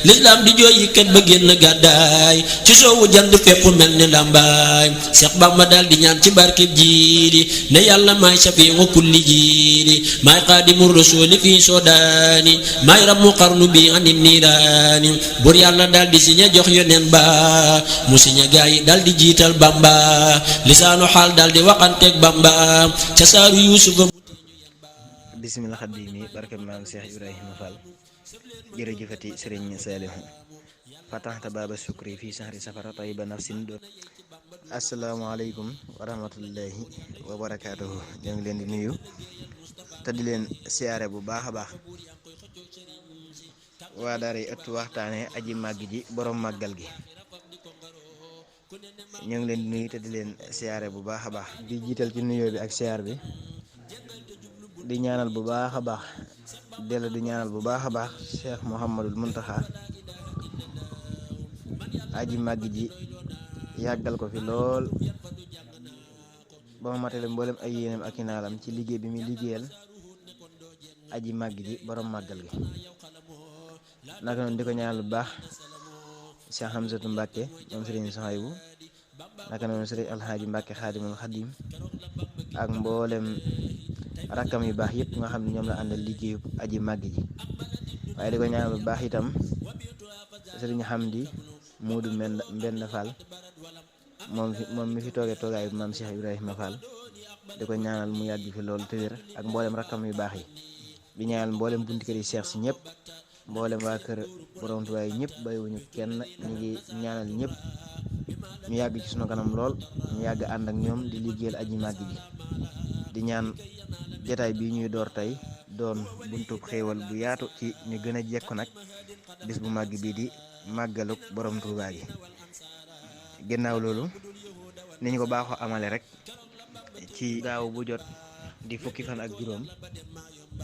l'islam di jooy yi kat ba génn gàddaay ci soowu jant fépp mel ni lambaay Seex Bamba dal di ñaan ci barkeb jiili ne yàlla maay safiihu kulli jiili maay xaadimu rasuuli fii soodaani maay ramu xarnu bi ani niiraani bur yàlla dal di siña jox yoneen ba mu siña gaay dal di jiital Bamba lisaanu xaal dal di waxanteeg Bamba ca saaru Yuusufa. bismillah xaddiimi barke maam Cheikh Ibrahima Fall jërëjëfati sëriñ Saalihu fataxta baaba sukri fii sahri safara tayyiba nafsin do. asalaamaaleykum wa rahmatullahi wa barakaatuhu. ñoo ngi leen di nuyu te di leen siyaare bu baax a baax waa daara ëttu waxtaane aji màgg ji borom màggal gi ñoo ngi leen di nuyu te di leen siyaare bu baax a baax di jiital ci nuyoo bi ak siyaar bi di ñaanal bu baax a baax dellu di ñaanal bu baax a baax Cheikh Mouhamadul Muntaxa aji màgg ji yàggal ko fi lool ba ma matale mboolem ay yéenam ak i naalam ci liggéey bi muy liggéeyal aji màgg ji borom màggal gi naka noonu di ko ñaanal bu baax Cheikh Hamzatu Mbàkke moom Sëriñ Sohaybu naka noonu Sëriñ Alxaaji Mbàkke Xaadimul Xadim ak mboolem rakkam yu baax yëpp nga xam ne ñoom la àndal liggéeyu aji màgg ji waaye di ko ñaanal bu baax itam Sëriñ Xamdi Moodu Mbend Fall moom mi fi toogee toogaayu maam Cheikh Ibrahima Fall di ko ñaanal mu yàgg fi loolu te wér ak mboolem rakkam yu baax yi di ñaanal mboolem bunti kër yi Cheikh si ñëpp mboolem waa kër borom Tuubaa yi ñëpp bàyyiwuñu kenn ñu ngi ñaanal ñëpp ñu yàgg ci sunu kanam lool ñu yàgg ànd ak ñoom di liggéeyal aji màgg ji di ñaan jataay bi ñuy door tey doon buntub xéewal bu yaatu ci ñu gën a jekku nag bis bu màgg bii di màggaluk borom Tuubaa gi. ginnaaw loolu ni ñu ko baaxoo amale rek ci gaaw bu jot di fukki fan ak juróom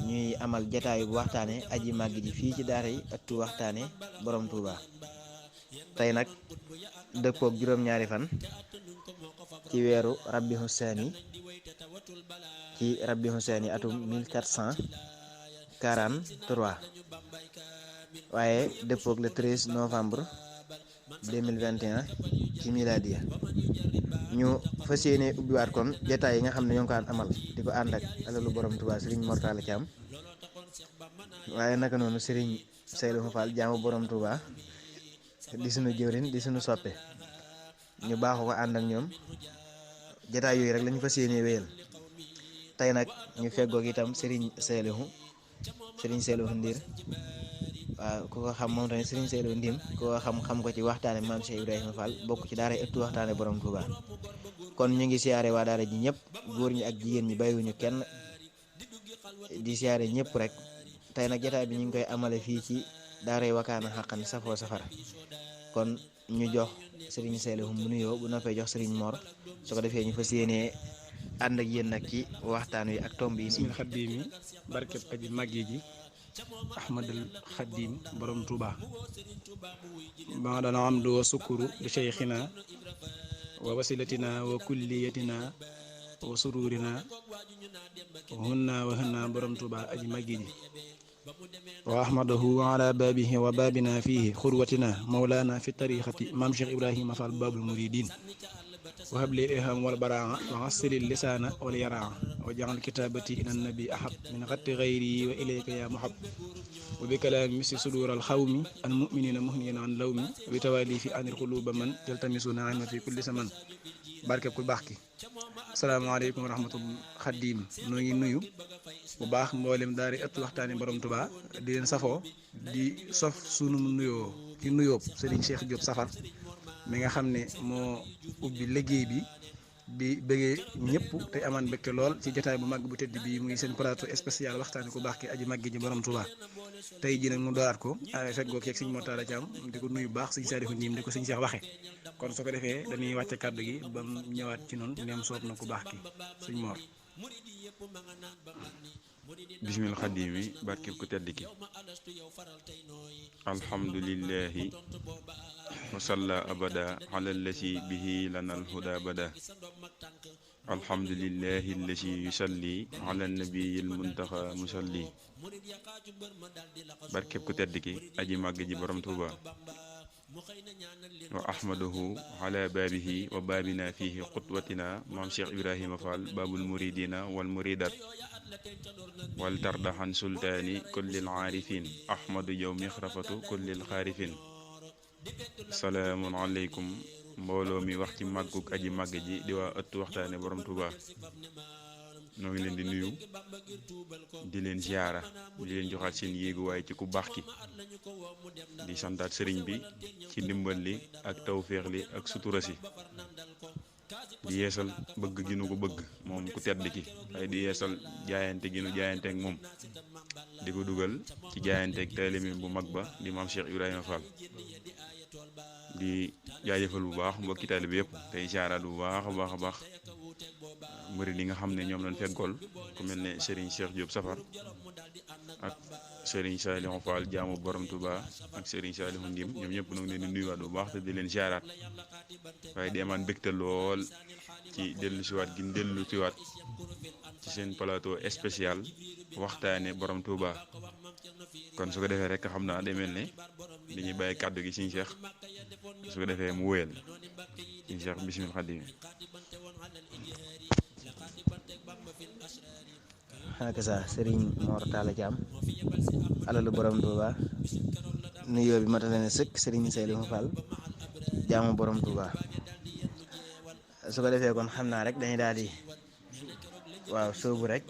ñuy amal jataay bu waxtaane aji màgg ji fii ci daara yi ëttu waxtaane borom Tuubaa tey nag dëppook juróom-ñaari fan ci weeru rabbi husaani atum 1443 waaye dëppook le 13 novembre 2021 ci miladiya ñu fas yéene ubbiwaat kon jataay yi nga xam ne ñoo ngi ko daan amal di ko ànd ak alalu borom Tuubaa Serigne Mortala Thiam waaye naka noonu Serigne Saalihu Fall jaamu borom Tuubaa di sunu jëwrin di sunu soppe ñu baaxu ko ànd ak ñoom jataay yooyu rek lañu fas yéene wéyal tey nag ñu feggoog itam Serigne Saalihu Ndir waaw ku ko xam moom tamit Serigne Saalihu Ndim ku ko xam ko ci waxtaane maam Cheikh Ibrahima Fall bokk ci daara ëttu waxtaane borom Tuubaa kon ñu ngi siyaare waa daara ji ñëpp góor ñi ak jigéen ñi bàyyiwuñu kenn di siyaare ñëpp rek tey nag jataay bi ñu ngi koy amale fii ci daaray Wakaana Xaqan safoo safara kon ñu jox Serigne Saalihu mu nuyoo bu noppee jox Serigne Mor su ko defee ñu fas yéenee ànd ak yéen nag ci waxtaan wi ak tomb yi. bismil xaddiimi barkeb aji màggi ji ahmadul xaddim borom Tuuba ba dana amdu wa sukuru li cheikhina wa wasilatina wa kulliyatina wa sururina wa hunna borom Tuuba aji màggi ji wa ahmadahu ala babihi wa babina fihi xurwatina mawlana fi tariqati maam Cheikh Ibrahima Fall babul muridin wa habli ilham wal baraa wa asri lisana wal yaraa wa jaxal kitabati ila nabi ahab min xatti xayri wa ilayka ya muhab wa bi kalaami misi sudur al xawmi al muminina muhnina an lawmi wa tawali fi anil quluba man yaltamisuna ilma fi kulli zaman barke ku baax ki asalaamaaleykum wa rahmatul xaddim noo ngi nuyu bu baax mboolem daari ëttu waxtaani borom Tuubaa di leen safoo di sof sunu nuyoo ci nuyoo Serigne Cheikh Diop Safar mi nga xam ne moo ubbi liggéey bi di bëggee ñëpp te amaan mbégte lool ci jotaay bu màgg bu tëdd bi muy seen plateau spécial waxtaani ku baax ki aji màgg ji borom Tuubaa tey jii nag mu dooraat ko feggoo keeg Sëñ Mortala Thiam di ko nuyu baax Sëñ Saalihu Ndim di ko Sëñ Cheikh waxe kon su ko defee dañuy wàcce kàddu gi ba mu ñëwaat ci noonu neem soob na ku baax ki Sëñ Mor. bismil xadimi barkeb ku tedd ki alhamdulillahi wasalla abada ala lasi bihi lanal huda bada alhamdulillahi allazi yusalli ala nabiyil muntaxa musalli barkeb ku tedd ki aji màgg ji borom Tuuba wa ahmaduhu ala baabihi wa baabina fihi qutwatina maam Cheikh Ibrahima Fall baabul muridina wal muridat wal tardaxan sultaani kullil aarifin ahmadu yow mixrafatu kullil xaarifin salaamun aleykum mbooloo mi wax ci màggug aji màgg ji di waa ëttu waxtaane borom Tuuba noo ngi leen di nuyu di leen ziyaara di leen joxaat seen yéeguwaay ci ku baax ki di santaat sëriñ bi ci ndimbal li ak tawféex li ak sutura si di yeesal bëgg gi nu ko bëgg moom ku tedd ki waaye di yeesal jaayante gi nu jaayante ak moom di ko dugal ci jaayante ak taalibe bu mag ba di maam Cheikh Ibrahima Fall di jaajëfal bu baax mbokki taalibe yëpp tey ziyaaraat bu baax a baax mbëri li nga xam ne ñoom lañ feggool ku mel ne Serigne Cheikh Diop Safar ak Serigne Saliou Fall jaamu borom Touba ak Serigne Saliou Ndim ñoom ñëpp nag leen di nuyuwaat bu baax te di leen ziaraat waaye di amaan mbégte lool ci dellu siwaat gi dellu siwaat ci seen plateau spécial waxtaane borom Touba kon su ko defee rek xam naa day mel ne dañuy bàyyi kàddu gi Serigne Cheikh su ko defee mu wéyal Serigne Cheikh bismil xadim xanaa sa Serigne Mor Talla Thiam alalu borom Touba nuyoo bi matale na sëkk Serigne Saliou Fall jaamu borom Touba su ko defee kon xam naa rek dañuy daal di waaw soobu rek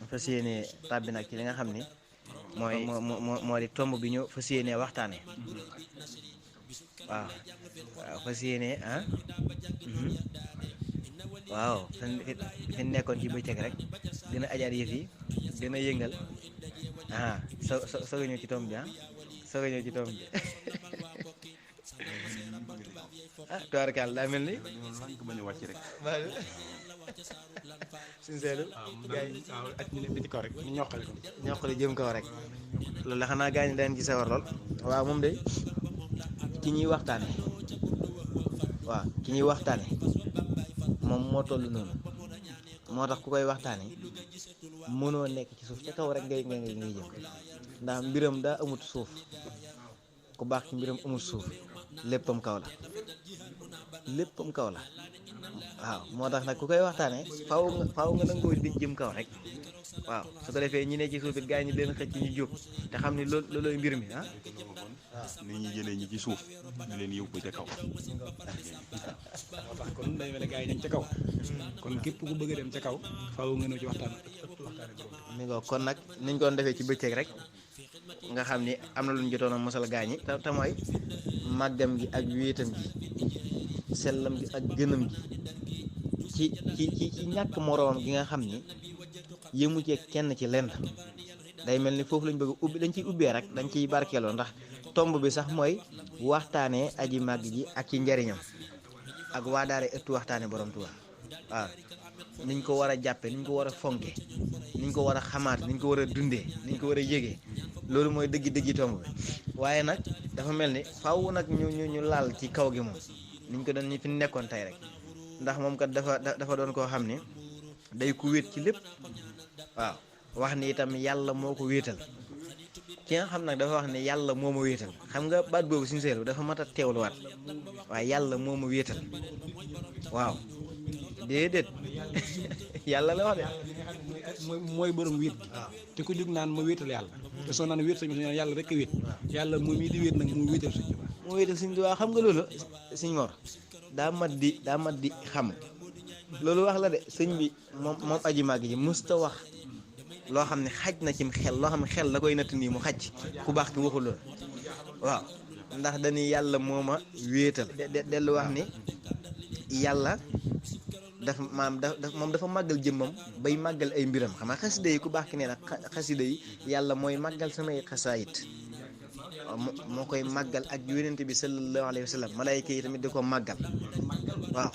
fas yéene tàbbi nag ci li nga xam ni moo di tomb bi ñu fas yéene waxtaane waaw fas yéene waaw fi nekkoon ci bëccëg rek dina ajaar yëf yi dina yëngal soog a ñëw ci tomb bi soog a ñëw ci tomb bi tubaarkaal daa mel ni bañ a wàcc rek suñ seelu waaw ak ñu ne ci kaw rek ñu ñoqale jëm kaw rek loolu la xanaa gaañ daan ci sawar lool waaw moom de ki ñuy waxtaane moom moo toll noonu moo tax ku koy waxtaane mënoo nekk ci suuf ca kaw rek ngay jëm ndax mbiram daa amut suuf ku baax ci mbiram amut suuf léppam kaw la waaw moo tax nag ku koy waxtaane faaw nga nangoo di jëm kaw rek waaw su ko defee ñi ne ci suuf it gaa ñi leen xëcc ñu jóg te xam ni loolooy mbir mi waaw ni ñuy jëlee ñi ci suuf ñu leen yóbbu ca kaw moo tax kon day mel ne gars yi dañ ca kaw kon képp ku bëgg a dem ca kaw faaw nga ñëw ci waxtaane mi ngo kon nag niñ ko doon defee ci bëccëg rek nga xam ni am na lu ñu jotoon a mosal gaañi te mooy màggam gi ak wéetam gi sellam gi ak gënam gi ci ñàkk moroomam gi nga xam ni yëmu ci kenn ci lenn day mel ni foofu lañ bëgg ubbi dañ ciy ubbee rek dañ ciy barkeeloo ndax tomb bi sax mooy waxtaanee aji màgg ji ak ci njariñam ak waa daara ëttu waxtaane borom Tuuba waaw niñ ko war a jàppe niñ ko war a fonke niñ ko war a xamaat niñ ko war a dundee niñ ko war a yégee loolu mooy dëggi tomb bi waaye nag dafa mel ni faaw nag ñu laal ci kaw gi moom niñ ko doon ñu fi nekkoon tey rek ndax moom kat dafa doon koo xam ne day ku wéet ci lépp waaw wax ni itam yàlla moo ko wéetal ki nga xam nag dafa wax ne yàlla moo ma wéetal xam nga baat boobu suñu seetlu dafa mat a teewluwaat waaye yàlla moo ma wéetal waaw déedéet yàlla la wax de mooy borom wéet te ku jóg naan ma wéetal yàlla te soo naan wéet sañu yàlla rek a wéet yàlla moom mii di wéet nag mu wéetal suñu moo wéetal suñu Tuubaa xam nga loolu suñ Mor daa mat di xam loolu wax la de sëñ bi moom aji màgg ji musta wax loo xam ne xaj na cim xel loo xam ne xel la koy natt nii mu xaj ku baax ki waxul loolu waaw ndax dañuy yàlla moo ma wéetal dellu wax ni yàlla moom dafa màggal jëmmam bay màggal ay mbiram xam nga xasida yi ku baax ki nee na xasida yi yàlla mooy màggal samay xasaayit moo koy màggal ak yonent bi sallallahu alayhi wa sallam malaayka yi tamit di ko màggal waaw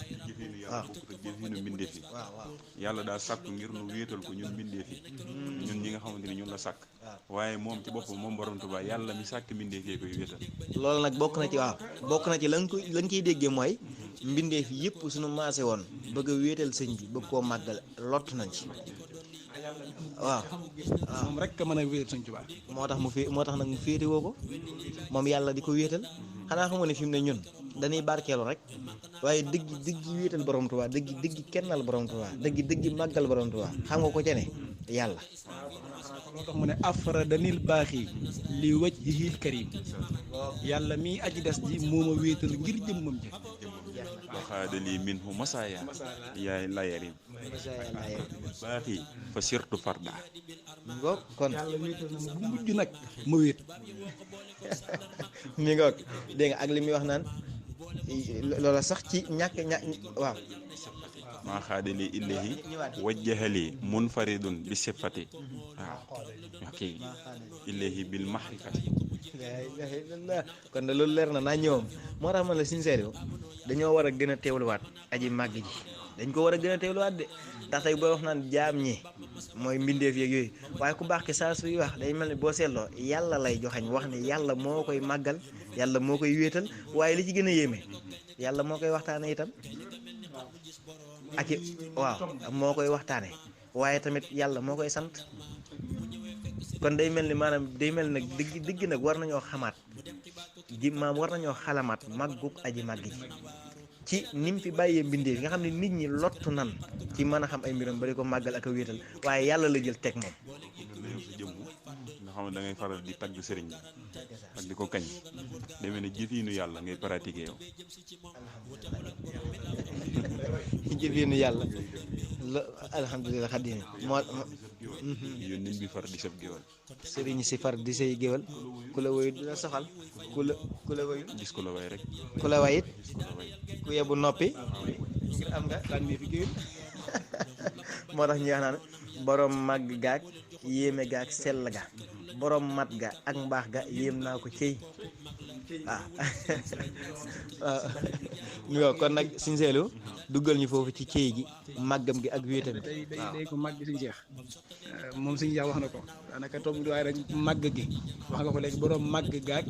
jëfinu mbindeef yi waaw yàlla daa sàkk ngir nu wéetal ko ñun mbindeef yi ñun ñi nga xamante ni ñun la sàkk waaye moom ci boppam moom borom Tuubaa yàlla mi sàkk mbindeef yi koy wéetal loolu nag bokk na ci la nga koy déggee mooy mbindeef yëpp suñu maase woon bëgg a wéetal sëñ bi bëgg koo màggal lott nañ ci waaw moom rek a mën a wéetal Sëñ Tuubaa. moo tax nag mu féete woo ko moom yàlla di ko wéetal xanaa xamoo ne fi mu ne ñun dañuy barkeelu rek waaye dëgg wéetal borom Tuubaa dëgg kennal borom Tuubaa dëgg màggal borom Tuubaa xam nga ko ca ne yàlla. moo tax mu ne afradanil baaxi li wajhihil karim yàlla mii aji des ji moo ma wéetal ngir jëmmam ji. waxaadali minhu masaaya yaay layarim baaxi fa sirtu farda. ngoog kon yàlla wéetal na ma bu mujj nag ma wéet. mi ngoog dégg nga ak li muy wax naan loola sax ci ñàkk waaw. maa xaadali illahi wajjahali munfaridun bi sifati waaw ok illahi bil mahrifati. laa ilaaha illallaah kon de loolu leer na naa ñëwam moo tax man la sincère dañoo war a gën a teewluwaat aji màgg ji dañ ko war a gën a teewluwaat de ndax tey booy wax naan jaam ñi mooy mbindeef yeeg yooyu waaye ku baax ki saa suy wax day mel ni boo seetloo yàlla lay joxañ wax ne yàlla moo koy màggal yàlla moo koy wéetal waaye li ci gën a yéeme yàlla moo koy waxtaane itam ak waaw moo koy waxtaane waaye tamit yàlla moo koy sant kon day mel ni maanaam day mel nag dëgg nag war nañoo xamaat war nañoo xalamaat màggug aji màgg ji ci ni mu fi bàyyee mbindeef nga xam ne nit ñi lottu nan ci mën a xam ay mbiram ba di ko màggal ak a wéetal waaye yàlla la jël teg moom. nga xam ne da ngay faral di tagg sëriñ bi ak di ko kañ demee ne jëfiinu yàlla ngay pratiquer yow. jëfiinu yàlla la alhamdulilah xaddina moo yónnin bi far di sab géwal sëriñ si far di say géwal ku la woyu dina soxal ku la woyu gis ko la way rek ku la wayit ko la way ku yebu noppi ngir am nga tànn fi géwal moo tax ñu wax naan borom màgg gaag yéeme gaag sell ga borom mat ga ak mbaax ga yéem naa ko cëy waaw kon nag suñ seelu duggal ñu foofu ci cëy gi màggam gi ak wéetam gi day ko màgg suñu jeex moom suñu jeex wax na ko daanaka toog du waaye rek màgg gi wax nga ko léegi borom màgg gaag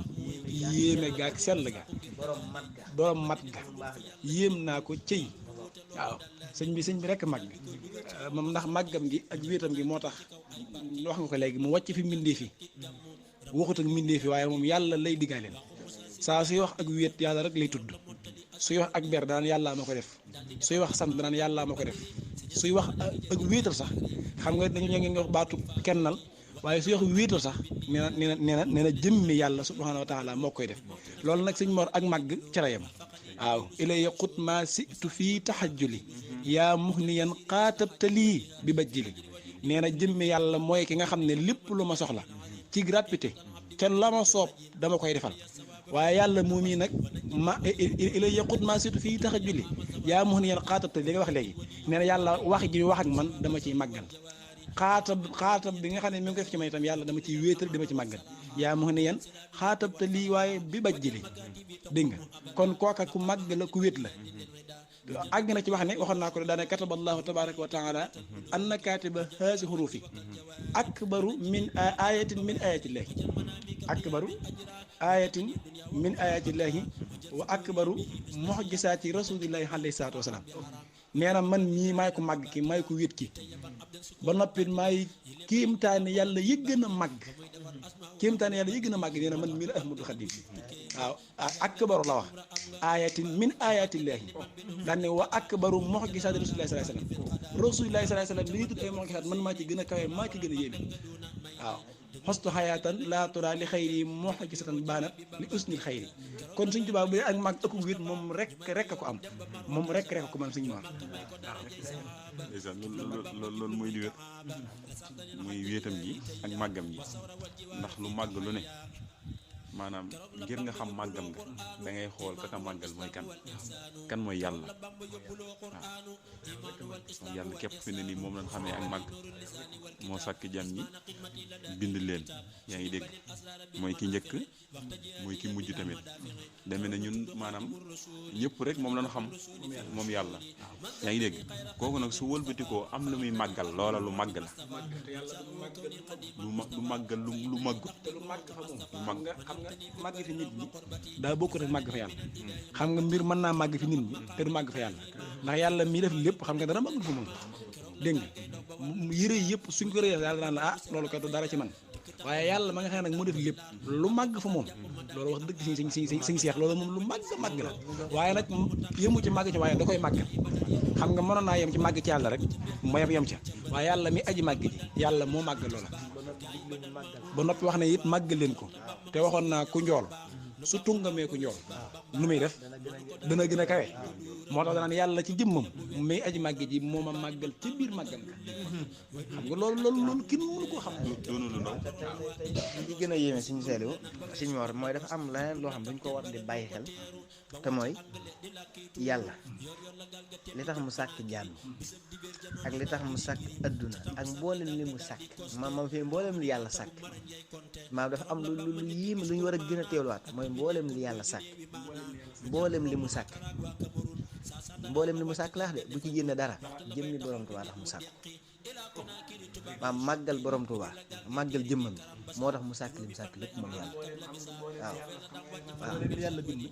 yéeme gaag sell ga borom mat ga yéem naa ko cëy waaw sëñ bi rek màgg moom ndax màggam gi ak wéetam gi moo tax wax nga ko léegi mu wàcc fi mbindeef yi waxut ak mbindeef yi waaye moom yàlla lay diggaaleen saa suy wax ak wéet yàlla rek lay tudd suy wax ak ber daan yàllaa ma ko def suy wax sant daan yàllaa ma ko def suy wax ak wéetal sax xam nga dañu ngi wax baatu kennal waaye suy wax wéetal sax nee na jëmmi yàlla subhaanahu wa taala moo koy def loolu nag sëñ Mor ak màgg ci rayam waaw ilaya xut ma situ fii taxajuli yaa muxniyan xaatabtalii bi bajjili nee na jëmmi yàlla mooy ki nga xam ne lépp lu ma soxla ci gratuité te la ma soob dama koy defal waaye yàlla moom yi nag ma ilaya xut ma situ fii taxajuli yaa muxniyan xaatabtali li nga wax léegi nee na yàlla wax ji wax ak man dama ciy màggal xaatab bi nga xam ne mi ngi ko def ci man itam yàlla dama ciy wéetal dama ci màggal yaa muxniyan xaatabtali waaye bi bajjili dégg nga kon kooka ku màgg la ku wéet la àgg na ci wax ne waxoon naa ko daane kataba allahu tabaraka wa taala anna katiba haasi xurufi akbaru min ayatin min ayatillahi akbaru ayatin min ayatillahi wa akbaru muxjisaati rasulillahi alayhi salaatu wasalaam nee na man mii maay ko màgg ki maay ko wét ki ba noppi maay kéemtaane yàlla yi gën a màgg kéemtaane yàlla yi gën a màgg nee na man mii la ahmadu xadim waaw akbaru la wax ayatin min ayatillahi daan ne wa akbaru muxjisaati rasulillahi sallallahu alayhi wasallam rasulillahi sallallahu alayhi wasallam li ñuy tudd ay muxjisaat man maa ci gën a kawe maa ci gën a yéeme waaw xostu xayaatan laa tura li xayri muxjisatan baanat li usnil xayri kon suñ tubaab bu dee ak mag ëkku wét moom rek a ko am moom rek a ko man suñu moom déjà loolu mooy li wér muy wéetam gi ak màggam gi ndax lu màgg lu ne maanaam ngir nga xam màggam nga da ngay xool kaka màggal mooy kan mooy yàlla waaw yàlla képp fi ne nii moom lañ xamee ak màgg moo sàkk jam ñi bind leen yaa ngi dégg mooy ki njëkk mooy ki mujj tamit demee na ñun maanaam ñëpp rek moom lañ xam moom yàlla yaa ngi dégg kooku nag su wëlbatikoo am lu muy màggal loola lu màgg la lu màggal lu màggut te lu màgg fa moom lu màgg xam nga nga màgg fi nit ñi daa bokk rek màgg fa yàlla xam nga mbir mën naa màgg fi nit ñi te du màgg fa yàlla ndax yàlla mi def lépp xam nga dana màgg fa moom dégg nga yére yëpp suñ ko réyee yàlla naan la loolu kat du dara ci man waaye yàlla ma nga xam ne nag mu def lépp lu màgg fa moom loolu wax dëgg siñ seex loolu moom lu màgg la waaye nag yëmu ci màgg ci waaye da koy màgg xam nga mënoon naa yem ci màgg ci yàlla rek ma yem ca waaye yàlla mi aji màgg ji yàlla moo màgg loola ba noppi wax ne it màgg leen ko te waxoon naa ku njool su tungamee ku njool nu muy def dana gën a kawe moo tax danaan yàlla ci jëmmam muy aji màgg ji moo ma màggal ci biir màggal ka xam nga loolu kenn mënu koo xam doonu lu ndaw li gën a yéeme suñu seeliwu suñu war mooy dafa am leneen loo xam dañ ko war di bàyyi xel te mooy yàlla li tax mu sàkk jaam ak li tax mu sàkk adduna ak mboolem li mu sàkk maam fi mboolem li yàlla sàkk maam dafa am lu yéeme lu ñu war a gën a teewluwaat mooy mboolem li yàlla sàkk mboolem li mu sàkk mboolem li mu sàkk laax de bu ci génne dara jëmmi borom Tuubaa tax mu sàkk maam màggal borom Tuubaa màggal jëmmam moo tax mu sàkk li mu sàkk lépp moom yàlla waaw yàlla bind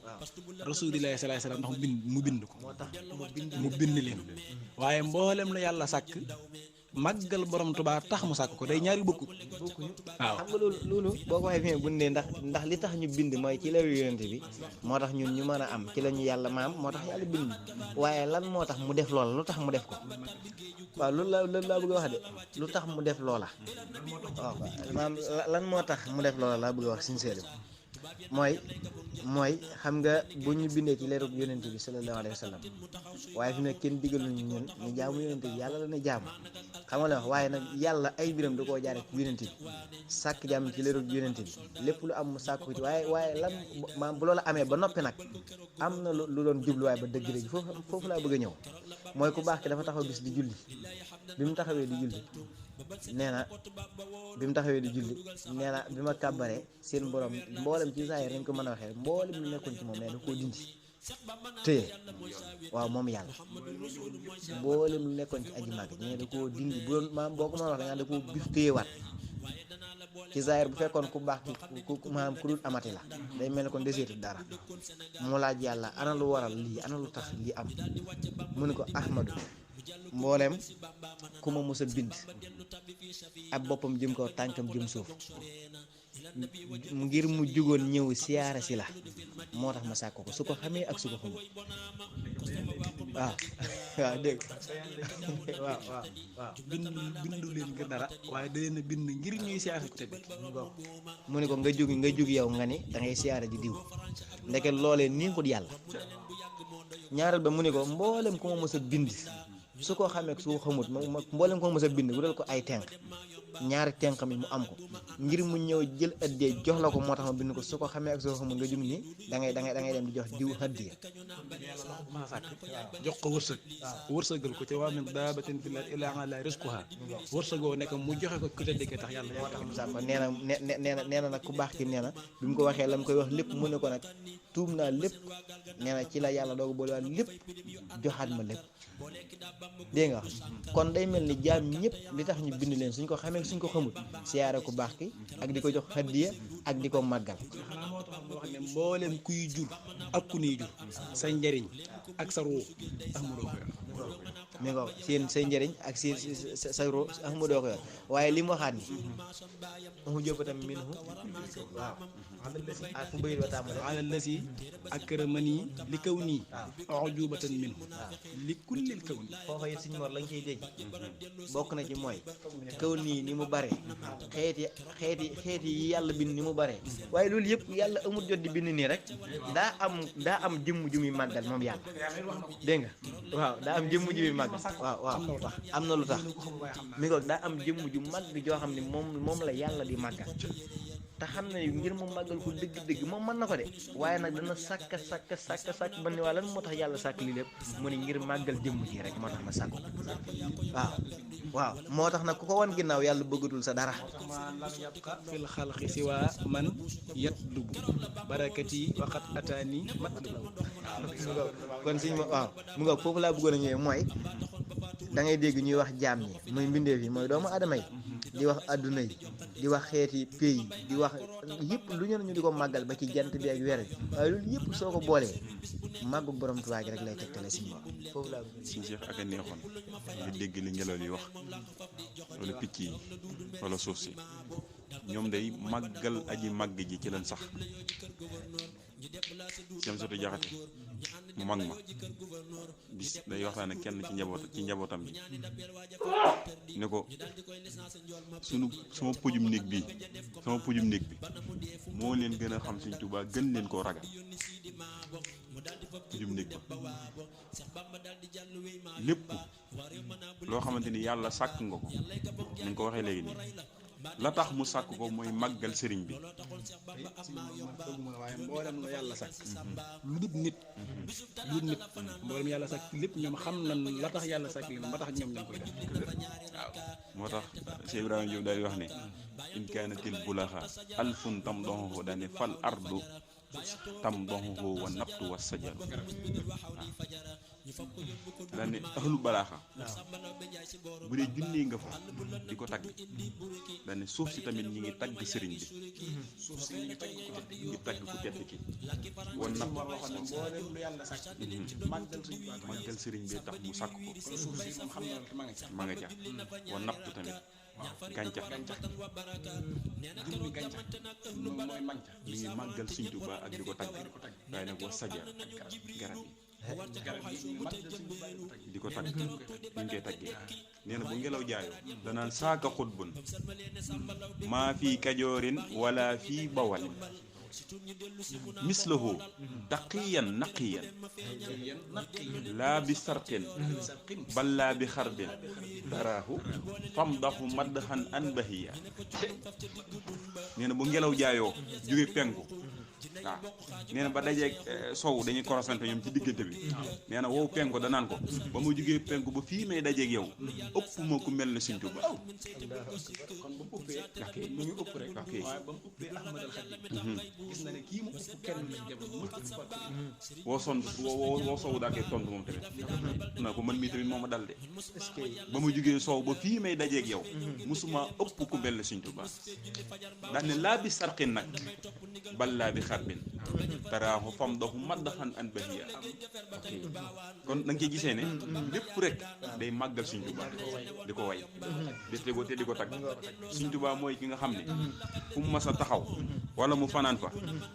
rasulillahi sallallahu alayhi wasallam ndax mu bind ko moo tax mu bind leen waaye mboolem la yàlla sàkk màggal borom Tuubaa tax mu sàkk ko day ñaari bokkut waaw xam nga loolu boo ko waxee fi bu ne ndax li tax ñu bind mooy ci leeru yonent bi moo tax ñun ñu mën a am ci la ñu yàlla maam moo tax yàlla bind waaye lan moo tax mu def loola lu tax mu def ko waaw loolu laa bëgg a wax de lu tax mu def loola waaw maam lan moo tax mu def loola laa bëgg a wax sincère mooy xam nga bu ñu bindee ci leeru yonent bi sallallahu alayhi wa sallam waaye fi ne kenn digaluñu ñun ñu jaamu yonent bi yàlla la ne jaamu xam nga la wax waaye nag yàlla ay biram da koo jaare ci yonent bi sàkk jaam ci leeru yonent bi lépp lu am mu sàkk ko ci waaye lan maam bu loola amee ba noppi nag am na lu doon jubluwaay ba dëgg-dëgg foofu laa bëgg a ñëw mooy ku baax ki dafa taxaw bis di julli bi mu taxawee di julli nee na bi ma kàbbaree seen borom mboolem ci saa yi nañ ko mën a waxee mboolem lu nekkoon ci moom nee da koo dindi téye waaw moom yàlla mboolem lu nekkoon ci aji màgg ñu ne da koo dindi bu doon maam boo ko mën a wax da nga da koo bif téyewaat ci zaahir bu fekkoon ku baax ku maanaam ku dul amati la day mel ni kon deseetu dara mu laaj yàlla ana lu waral lii ana lu tax lii am mu ne ko Ahmadu mboolem ku ma mës a bind ab boppam jëm kaw tànkam jëm suuf ngir mu jugoon ñëw siyaara si la moo tax ma sàkk ko su ko xamee ak su ko xamul waaw dégg waaw bindu leen ngir dara waaye da leen a bind ngir ñuy siyaare ko tëdd mu ne ko nga jóg yow nga ni da ngay siyaare ji diw ndeke loolee neexut yàlla ñaareel ba mu ne ko mboolem ku ma mës a bind su ko xamee ak su ko xamut mboolem ko mës a bind wutal ko ay tenk ñaari tenk mi mu am ko ngir mu ñëw jël addee jox la ko moo tax ma bind ko su ko xamee ak su ko xamut nga jug ni da ngay dem di jox diw addiya ma sàkk jox ko wërsëgal ko ci waa min daabatin fil ardi illaa alaa rizquhaa wërsëgoo nekk mu joxe ko ku tedd ki tax yàlla moo tax mu sàkk ko nee na nag ku baax ki nee na bi mu ko waxee la mu koy wax lépp mu ne ko nag tuub naa lépp nee na ci la yàlla doogu boolewaat lépp joxaat ma lépp dégg nga kon day mel ni jaam ñëpp li tax ñu bind leen suñ ko xamee suñ ko xamul siyaare ku baax ki ak di ko jox hadiya ak di ko màggal xanaa moo tax mu wax ne mboolem kuy jur ak ku nuy jur sa njariñ ak sa ruux ak mu doo ko yor mi nga seen say njëriñ ak seen sa ruux ak mu doo ko yor waaye li mu waxaat ni mu jóbatam min hu waaw ak fu bëyit ba tàmbale ala lasi akramani li kaw nii ujubatan minhu li kullil kaw nii foofa it suñu mor lañ ciy dégg bokk na ci mooy kaw nii ni mu bare xeeti yi yàlla bind ni mu bare waaye loolu yëpp yàlla amul jot di bind nii rek daa am jëmm ju muy màggal moom yàlla dégg nga waaw daa am jëmm ju muy màggal waaw am na lu tax mi ko daa am jëmm ju màgg joo xam ne moom la yàlla di màggal te xam na ngir mu màggal ko dëgg-dëgg moom mën na ko de waaye nag dana sàkk ba ni waa lan moo tax yàlla sàkk lii lépp mu ne ngir màggal jëmm ji rek moo tax ma sàkk waaw moo tax nag ku ko wan ginnaaw yàlla bëggatul sa dara ma lam yabqa fil xalqi siwa man yatlubu barakati waqat ataani matlubu kon siñ ma waaw mu nga foofu laa bëggoon a ñëwee mooy da ngay dégg ñuy wax jaam ñi muy mbindeef yi mooy doomu adama yi di wax adduna yi di wax xeeti pays di wax yëpp lu ñu di ko màggal ba ci jant bi ak weer bi waaye loolu yëpp soo ko boolee màggu borom Tuubaa gi rek lay tegtale si moom foofu laa suñu Cheikh ak a neexoon nga dégg li ngelaw li wax wala picc yi wala suuf si ñoom day màggal aji màgg ji ci leen sax seen sotu jaxate mu mag ma bis day waxtaan ak kenn ci njabootam bi ne ko sama pujum néeg bi moo leen gën a xam Sëñ Tuubaa gën leen koo ragal pujum néeg ba lépp loo xamante ni yàlla sàkk nga ko ni nga ko waxee léegi nii la tax mu sàkk ko mooy màggal sëriñ bi waaye mboolem lu yàlla sàkk lu dul nit mboolem yàlla sàkk lépp ñoom xam nañ la tax yàlla sàkk leen ba tax ñoom ñoo koy def waaw moo tax Cheikh Ibrahima Diop daal di wax ne in kaanatil bulaxa alfun tam doxoxoo daane fal ardu tam doxoxoo wa nabtu wa sajaru waaw daal ne ahlu balaaxa bu dee junnee nga fa di ko tagg daal ne suuf si tamit ñi ngi tagg sëriñ bi suuf si ñu ngi tagg ku tedd ki wa nab mboolem lu yàlla sàkk màggal sëriñ bi tax mu sàkk ko kon suuf si moom xam na ma nga ca ma nga ca wa nabtu tamit gàncax jumbi gàncax moom mooy mànca li ngi màggal Sëñ Tuubaa ak di ko tagg waaye nag wa sajar garab yi di ko tagg ñu ngi koy taggee nee na bu ngelaw jaayoo danaan saaka xutbun maa fii kajoorin wala fii bawalin mislahu taqiyan naqiyan laa bi sarqin bal laa bi xarbin daraahu famdahu madhan anbahiya nee na bu ngelaw jaayoo jóge penku waaw nee na ba dajeeg sow dañuy korosante ñoom ci diggante bi nee na wow penku danaan ko ba mu jógee penku ba fii may dajeeg yow ëpp ma ku mel ne Sëñ Tuubaa kon ba mu ëppee mu ngi ëpp rek waaye ba mu ëppee Ahmadul Xadim gis na ne kii mu ëpp kenn la jamono mu ëpp woo sow daal koy tontu moom tamit na ko man mii tamit moo ma dal de ba mu jógee sow ba fii may dajeeg yow musuma ëpp ku mel ne Sëñ Tuubaa daal ne laa bi sarqin nag bal laa bi xarbin taraaxu fam doxu maddaxan an bahiya kon da nga ciy gisee ne lépp rek day màggal Sëñ Tuubaa di ko way di tegoo te di ko tagg Sëñ Tuubaa mooy ki nga xam ne fu mu mas a taxaw wala mu fanaan fa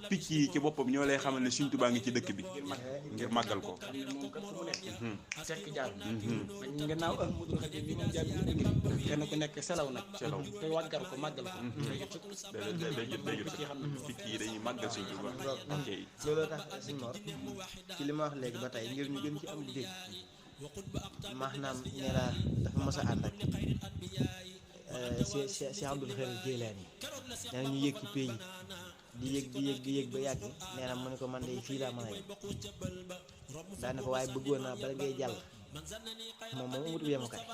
picc yi ci boppam ñoo lay xamal ne Sëñ Tuubaa ngi ci dëkk bi ngir màggal ko xam ne moom kat fu mu nekk fekk jaar ñu gannaaw Ahmadul Xadim bi moom jaar bi ngi kenn ku nekk selaw nag te wàggar ko màggal ko day jot picc yi dañuy màggal Sëñ Tuubaa ok looloo tax Sëñ Mor ci li ma wax léegi ba tey ngir ñu gën ci am dégg maanaam ne la dafa mos a ànd ak Cheikh Abdul Xaadir Jilaani nee na ñu yéeg ci pays di yéeg ba yàgg nee na mu ne ko man de fii laa mën a yem daa ne ko waaye bëggoon naa bala ngay jàll moom amut yemukaay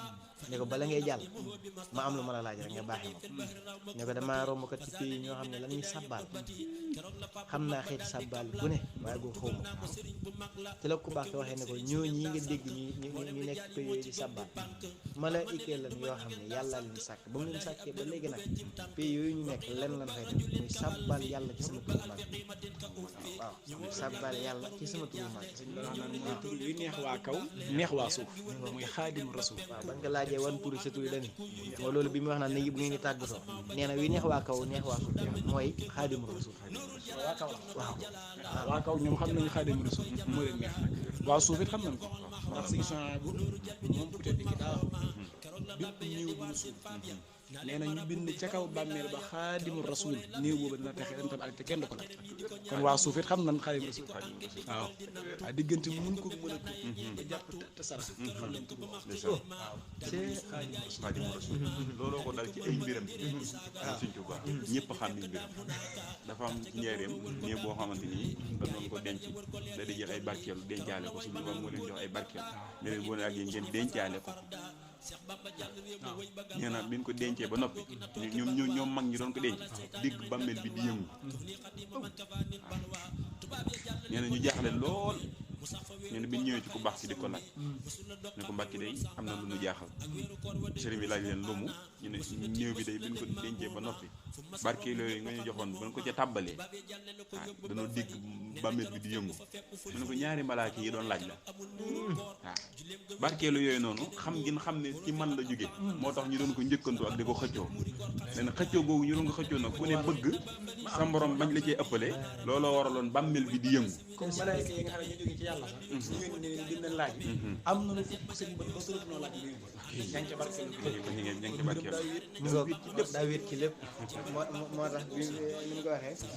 ne ko bala ngay jàll ma am lu ma la laaj rek nga baaxee ma ne ko damaa romb kat ci pays ñoo xam ne la ñuy sàbbaal xam naa xeeti sàbbaal bu ne waaye googu xaw ma ci la ku baax ko waxee ne ko ñooñi nga dégg ñu nekk ci pays yooyu di sàbbaal malaayika lan yoo xam ne yàlla leen sàkk ba mu leen sàkkee ba léegi nag pays yooyu ñu nekk lenn lan fay def muy sàbbaal yàlla ci sama turu mag waaw sàbbaal yàlla ci sama turu mag mooy tur wi neex waa kaw neex waa suuf muy xaadimu rasul waaw ban ko laajee wan turi sa turi dani moo loolu bi mu wax naan ne bu ngeen di tàggatoo nee na wi neex waa kaw neex waa suuf mooy xaadimu rasul waa kaw la waaw waa kaw ñoom xam nañu xaadimu rasul moo leen neex waa suuf it xam nañ ko ndax si change bu moom peut-être ki daa bépp néew bu suuf nee na ñu bind ca kaw bàmmeel ba xaadimu rasul néew boobu dina texe dañ tam ak te kenn du ko laaj kon waa suuf it xam nañ xaadimu rasul waaw waaw diggante mun ko mën a ba jàpp te sara xam nañ tur waaw Xaadimu Rasuul looloo ko dal ci ay mbiram Sëñ Tuubaa ñëpp xam ni mbiram dafa am ci njaareem néew boo xamante ni dañ doon ko denc da di jël ay barkeelu dencaale ko Sëñ Tuubaa moo leen jox ay barkeelu ne leen boo ne ak yéen ngeen dencaale ko nee na bi ñu ko dencee ba noppi ñoom mag ñi doon ko denc dégg bàmmeel bi di yëngu waaw nee na ñu jaaxle lool ñu ne bi ñu ñëwee ci ku baax ki di ko laaj ne ko Mbàkke day am na lu nu jaaxal sëriñ bi laaj leen lu mu ñu ne néew bi day bi ñu ko dencee ba noppi barkeel yooyu nga ñu joxoon ba ñu ko ca tàbbalee danoo dégg bàmmeel bi di yëngu mu ne ko ñaari malaaka yi doon laaj la barkeelu yooyu noonu xam ngeen xam ne ci man la jóge moo tax ñu doon ko njëkkantu ak di ko xëccoo leen xëccoo googu ñu doon ko xëccoo nag ku ne bëgg sa morom bañ la cee ëppale looloo waraloon bàmmeel bi di yëngu comme malaaka yi nga xam ne ñu jógee ci yàlla sax ñu ngi ne dina laaj am na lu fukk seen bët ba sërëf noo laaj li ña ngi ca barkeelu daa wéet ci lépp moo tax bi ni mu ko waxee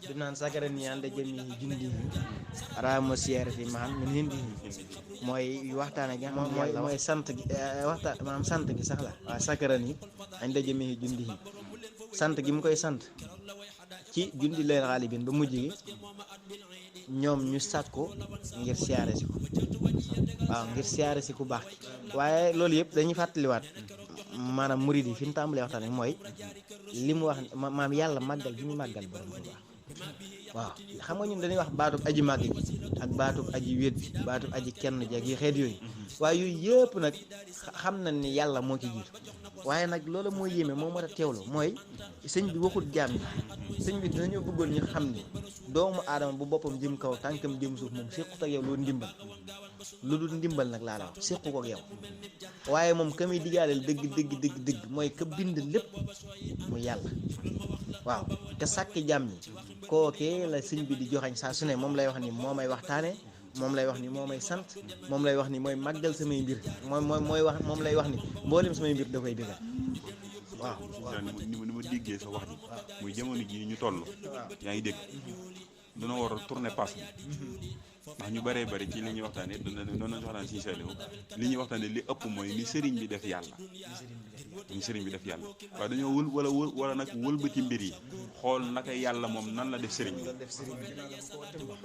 du naan sakara ni yàlla jëmi jundi raamo siyaare fi maam min hindi mooy waxtaane gi mooy sant gi waxtaan maanaam sant gi sax la waaw sakara ni añ da jëmi jundi sant gi mu koy sant ci jundi leen xaalibin ba mujj gi ñoom ñu sàkko ngir siyaare si ko waaw ngir siyaare si ku baax ki waaye loolu yëpp dañuy fàttaliwaat maanaam murid yi fi ñu tàmbalee waxtaan mooy li mu wax maam yàlla màggal gi ñu màggal borom bu baax waaw xam nga ñun dañuy wax baatub aji màgg ji ak baatub aji wét bi baatub aji kenn ji ak yi xeet yooyu waaye yooyu yëpp nag xam nañ ni yàlla moo ci jiitu waaye nag loolu moo yéeme moo mat a teewlu mooy sëñ bi waxul jaam ñi sëñ bi dañoo bëggoon ñu xam ni doomu aadama bu boppam jëm kaw tànkam jëm suuf moom séqut ak yow loolu ndimbal lu dul ndimbal nag laa la wax séqu ko ak yow waaye moom ka muy digaaleel dëgg mooy ka bind lépp mu yàlla waaw te sàkki jaam ñi kookee la sëñ bi di joxañ saa su ne moom lay wax ni moo may waxtaane moom lay wax ni moo may sant moom lay wax ni mooy màggal samay mbir mooy wax moom lay wax ni mboolem samay mbir da koy bégal waaw ni ma déggee sa wax ji muy jamono ji ñu toll yaa ngi dégg duna war a tourner passe bi ndax ñu bëree bëri ci li ñuy waxtaanee doon nañu waxtaan si Saliou li ñuy waxtaanee li ëpp mooy ni sëriñ bi def yàlla waaye dañoo wala nag wëlbati mbir yi xool naka yàlla moom nan la def sëriñ bi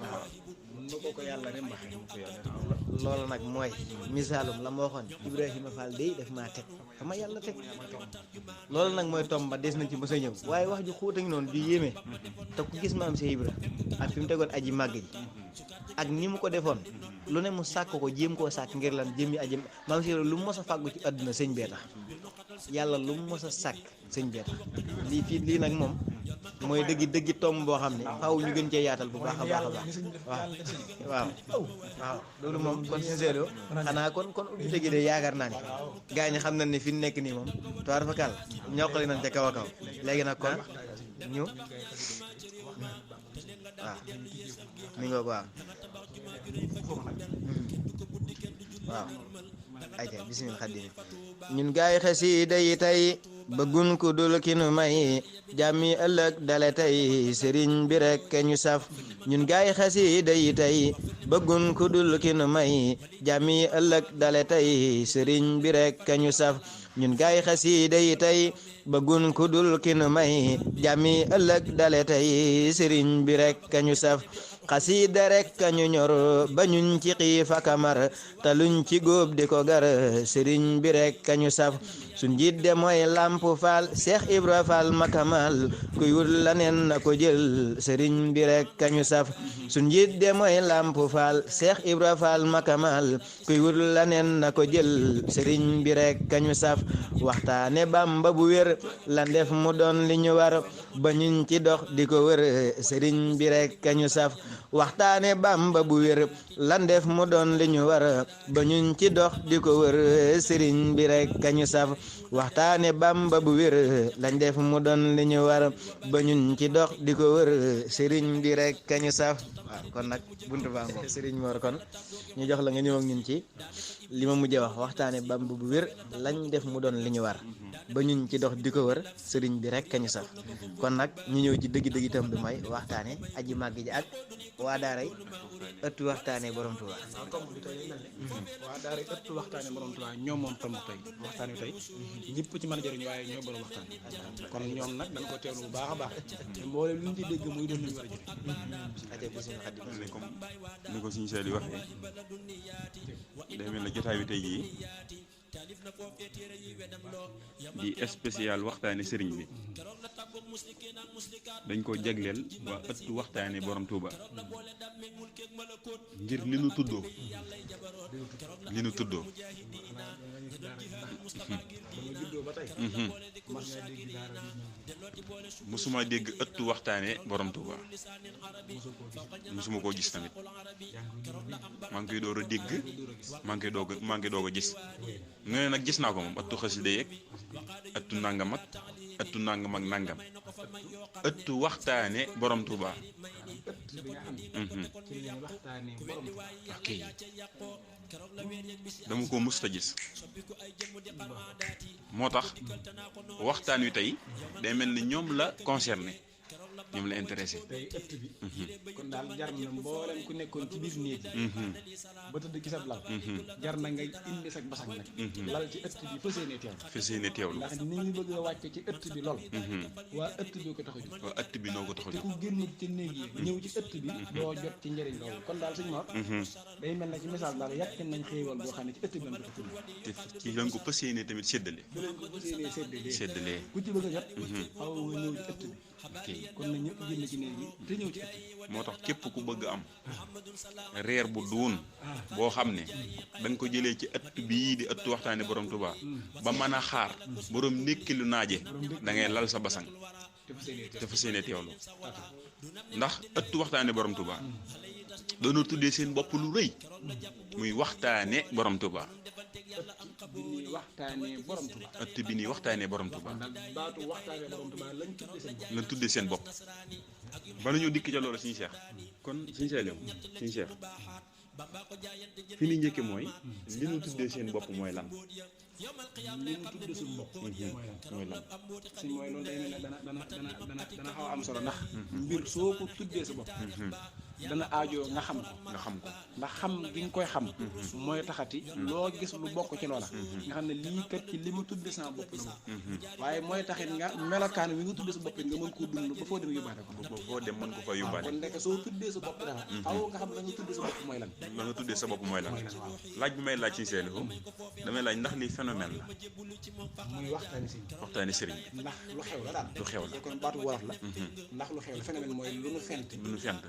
waaw loolu nag mooy misaalum la ma waxoon Ibrahima Fall day def maa teg dama yàlla teg loolu nag mooy tomba des nañ ci mës a ñëw waaye wax ju xóot a ngi noonu ju yéeme te ku gis maam Cheikh Ibra ak fi mu tegoon aji màgg ji ak ni mu ko defoon lu ne mu sàkk ko jéem koo sàkk ngir lan jëmmi aji maam Cheikh Ibra lu mu mos a fàggu ci àdduna sëñ bee tax yàlla lu mu mos a sàkk sëñ bee tax lii nag moom mooy dëggi tomb boo xam ne faaw ñu gën cee yaatal bu baax a baax a baax waaw loolu moom kon sincère xanaa kon ubbi dëgg de yaakaar naa ni gaa ñi xam nañ ne fi nekk nii moom toir fa kàll ñoqali nañ ca kaw a kaw léegi nag kon ñu waaw mi nga ko waaw ayca bismillah xaddimi ñun gaay xasida yi tey bëggun ku dul ki nu may jàmmi ëllëg dale tey sëriñ bi rek ñu saf ñun gaay xasida yi tey bëggun ku dul ki nu may jàmmi ëllëg dale tey sëriñ bi rek ñu saf ñun gaay xasida yi tey bëggun ku dul ki nu may jàmmi ëllëg dale tey sëriñ bi rek ñu saf xasida rek ñu ñor ba ñun ci xiif ak mar te luñ ci góob di ko gar sëriñ bi rek ñu saf suñ njiit de mooy Lamp Fall Cheikh Ibra Fall makamal kuy wut la neen na ko jël sëriñ bi rek ñu saf suñ njiit de mooy Lamp Fall Cheikh Ibra Fall makamal kuy wut la neen na ko jël sëriñ bi rek ñu saf waxtaane Bamba bu wér la def mu doon li ñu war ba ñun ci dox di ko wër sëriñ bi rek ñu saf waxtaane Bamba bu wér lan def mu doon li ñu war ba ñun ci dox di ko wër sëriñ bi rek ñu saf waxtaane Bamba bu wér lañ def mu doon li ñu war ba ñun ci dox di ko wër sëriñ bi rek ñu saf waaw kon nag buntu baa ngoog sëriñ Mor kon ñu jox la nga ñëw ak ñun ci li ma mujjee wax waxtaane Bamba bu wér lañ def mu doon li ñu war ba ñun ci dox di ko wër sëriñ bi rek ñu saf kon nag ñu ñëw ci dëgg-dëgg itam bi mooy waxtaane aji màgg ji ak waa daaray ëttu waxtaane borom Tuuba waa daara ëttu waxtaane borom Tuuba ñoom moom tomb tey waxtaan wi tey ñëpp ci mën a jëriñ waaye ñoo borom waxtaan kon ñoom nag dañ ko teewlu bu baax a baax te mboolem lu ñu ci dégg muy doon lu ñu war a jëriñ comme ni ko suñu seel yi waxee day mel ne jotaay bi tey jii di spécial waxtaane sëriñ bi dañ ko jagleel waa ëttu waxtaane borom Touba ngir li nu tuddoo musuma dégg ëttu waxtaane borom Touba musuma koo gis tamit maa ngi koy door a dégg maa ngi doog a gis nga ne nag gis naa ko moom ëttu xasida yeeg ëttu nangam ak ëttu nangam ak nangam ëttu waxtaane borom Touba. ok dama ko musta gis moo tax waxtaan wi tey day mel ni ñoom la concerné ñoom la intéressé. tey ëtt bi. kon daal jar na mboolem ku nekkoon ci biir néeg yi. ba tëdd ci sa lal. jar na nga indi sa basang nag. lal ci ëtt bi fas yéene teewlu. ndax ni ñu bëgg a wàcce ci ëtt bi lool. waa ëtt bi ko tax a jóg. waa ëtt bi noo ko tax a te jóg. ku génnul ci néeg yi. ñëw ci ëtt bi. doo jot ci njëriñ loolu kon daal sëñ Mor. day mel na ci misaal daal yàq nañ xéewal boo xam ne ci ëtt bi lañ ko tudd. te ci lañ ko fas yéene tamit séddale. fi lañ ko fas yéene séddale. ku ci bëgg a jot. faaw nga ñëw ci ëtt bi. ok kon nag ñëpp génn ci néeg yi te ñëw ci ëtt bi. moo tax képp ku bëgg am reer bu duun boo xam ne da nga ko jëlee ci ëtt bii di ëttu waxtaane borom Touba ba mën a xaar borom nekki lu naaje da ngay lal sa basang te fas yéene teewlu ndax ëttu waxtaane borom Touba doonoo tuddee seen bopp lu rëy muy waxtaane borom Touba. bi ñuy waxtaanee borom Touba. ëtt bi nii waxtaanee borom Touba. ndax baatu waxtaanee borom Touba lañ tuddee seen bopp. bala ñoo dikk ca loolu suñu Cheikh kon suñu Cheikh fi ñu njëkke mooy li ñu tuddee seen bopp mooy lan. li ñu tuddee suñu bopp. mooy lan. si mooy loolu day mel ne dana xaw a am solo ndax. mbir soo ko tuddee sa bopp. dana aajoo nga xam ko. ndax xam gi nga koy xam. mooy taxati loo gis lu bokk ci loola. nga xam ne lii kat ci li mu tuddee sama bopp la bokk. waaye mooy taxit nga melokaan wi nga tuddee sa bopp nga mën koo dund ba foo dem yóbbaale ko. ba foo dem mën ko fa yóbbaale. kon ndeke soo tuddee sa bopp dara. faaw nga xam la nga tuddee sa bopp mooy lan. la nga tuddee sa bopp mooy lan. laaj bi may laaj ci seeni ko damay laaj ndax lii phénomène la. muy waxtaani sëriñ bi. ndax lu xew la daal. lu xew la kon baatu wolof la. ndax lu xew la phénomène mooy lu nu fent.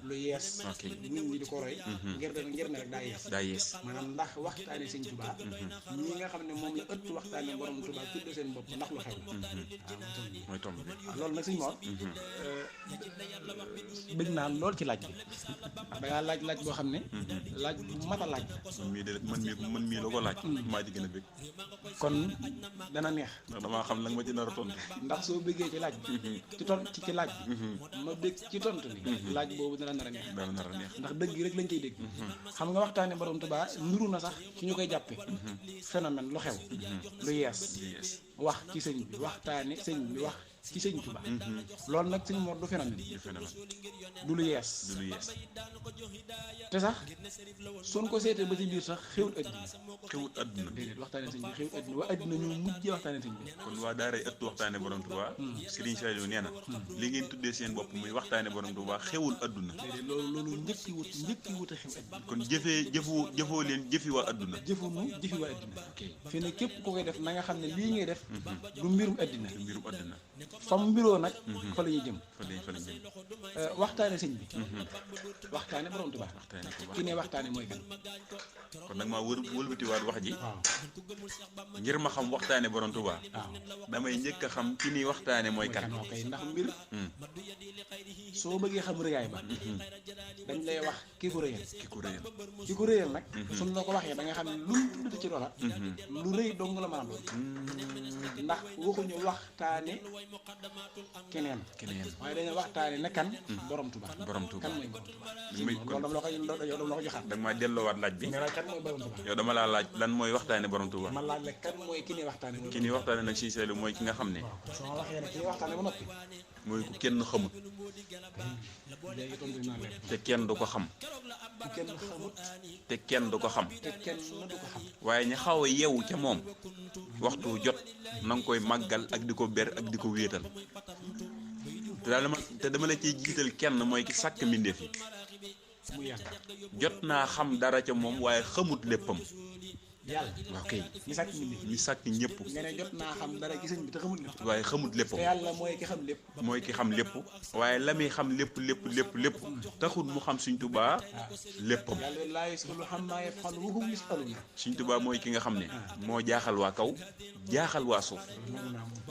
lu yees. ok nit ñi di ko roy. ngir ne rek daa yees. maanaam ndax waxtaane sëñ Touba. ñi nga xam ne moom la ëtt waxtaane borom Touba tudde seen bopp ndax lu xew la. mooy tomb bi. loolu nag sëñ Mor. bëgg naa lool ci laaj bi. da ngaa laaj boo xam ne. laaj bu mat a laaj. man mii la ko laaj. maa ci gën a bëgg. kon dana neex. ndax damaa xam nag ma ci nar a tontu. ndax soo bëggee ci laaj bi. ci laaj bi. ma bëgg ci tontu li. laaj boobu dana nar a neex. ndax dëgg rek lañ koy dégg. xam nga waxtaane borom Touba nuru na sax ci ñu koy jàppe phénomène lu xew. lu yees. wax ci sëñ bi waxtaane sëñ bi wax ci sëñ Touba. loolu nag sëñ Mor du phénomène. du lu yees. te sax suñ ko seetee ba ci biir sax xewut adduna. déedéet waxtaane sëñ bi xewut adduna waa adduna ñu mujjee waxtaane sëñ bi. kon waa daaray ëttu waxtaane borom Touba. Serigne Saliou nee na. li ngeen tuddee seen bopp muy waxtaane borom Touba xewul adduna. déedéet loolu njëkki wut a xew adduna. kon jëfoo leen jëfi waa adduna. jëfi waa adduna. fi ne képp ku koy def na nga xam ne lii ngay def. du mbirum adduna. fam mbiroo nag. fa la ñuy jëm. waxtaane sëñ bi. waxtaane borom Touba. ki ne waxtaane mooy kan. kon nag maa wëlbatiwaat wax ji. ngir ma xam waxtaane borom Touba. damay njëkk a xam ki ni waxtaane mooy kan. ndax mbir. soo bëggee xam rëyaay ba. dañ lay wax ki ko rëyal nag. suñ la ko waxee da nga xam ne lu mu tuddati ci loola. lu rëy dong la mën a doon. ndax waxuñu waxtaane keneen. waaye dañu waxtaane ne kan. borom Touba. kan mooy borom Touba. loolu dama la ko joxaat. da nga maa delloowaat laaj bi. kan mooy borom Touba. yow dama laa laaj lan mooy waxtaane borom Touba. man laaj la kan mooy ki ni waxtaane. ki ni waxtaane nag Serigne Saliou mooy ki nga xam ne. su ma waxee ne ki ni waxtaane ba noppi. mooy ku kenn xamut. te kenn du ko xam. te kenn du ko xam. waaye ña xaw a yeewu ca moom. waxtu jot na nga koy màggal ak di ko ber ak di ko wéetal. te dama la ciy jiital kenn mooy ki sàkk mbindeef yi. jot naa xam dara ca moom waaye xamut léppam. yàlla waaw kay mi sàkk mbindéef mi sàkk ñëpp nga ne jot naa xam dara ci sëñ bi te xamul lépp waaye xamut lépp te yàlla mooy ki xam lépp mooy ki xam lépp waaye la muy xam lépp taxul mu xam Sëñ Tuubaa léppam yàlla laa yasalu ammaa yaf'alu wa hum yasaluun Sëñ Tuubaa mooy ki nga xam ne moo jaaxal waa kaw jaaxal waa suuf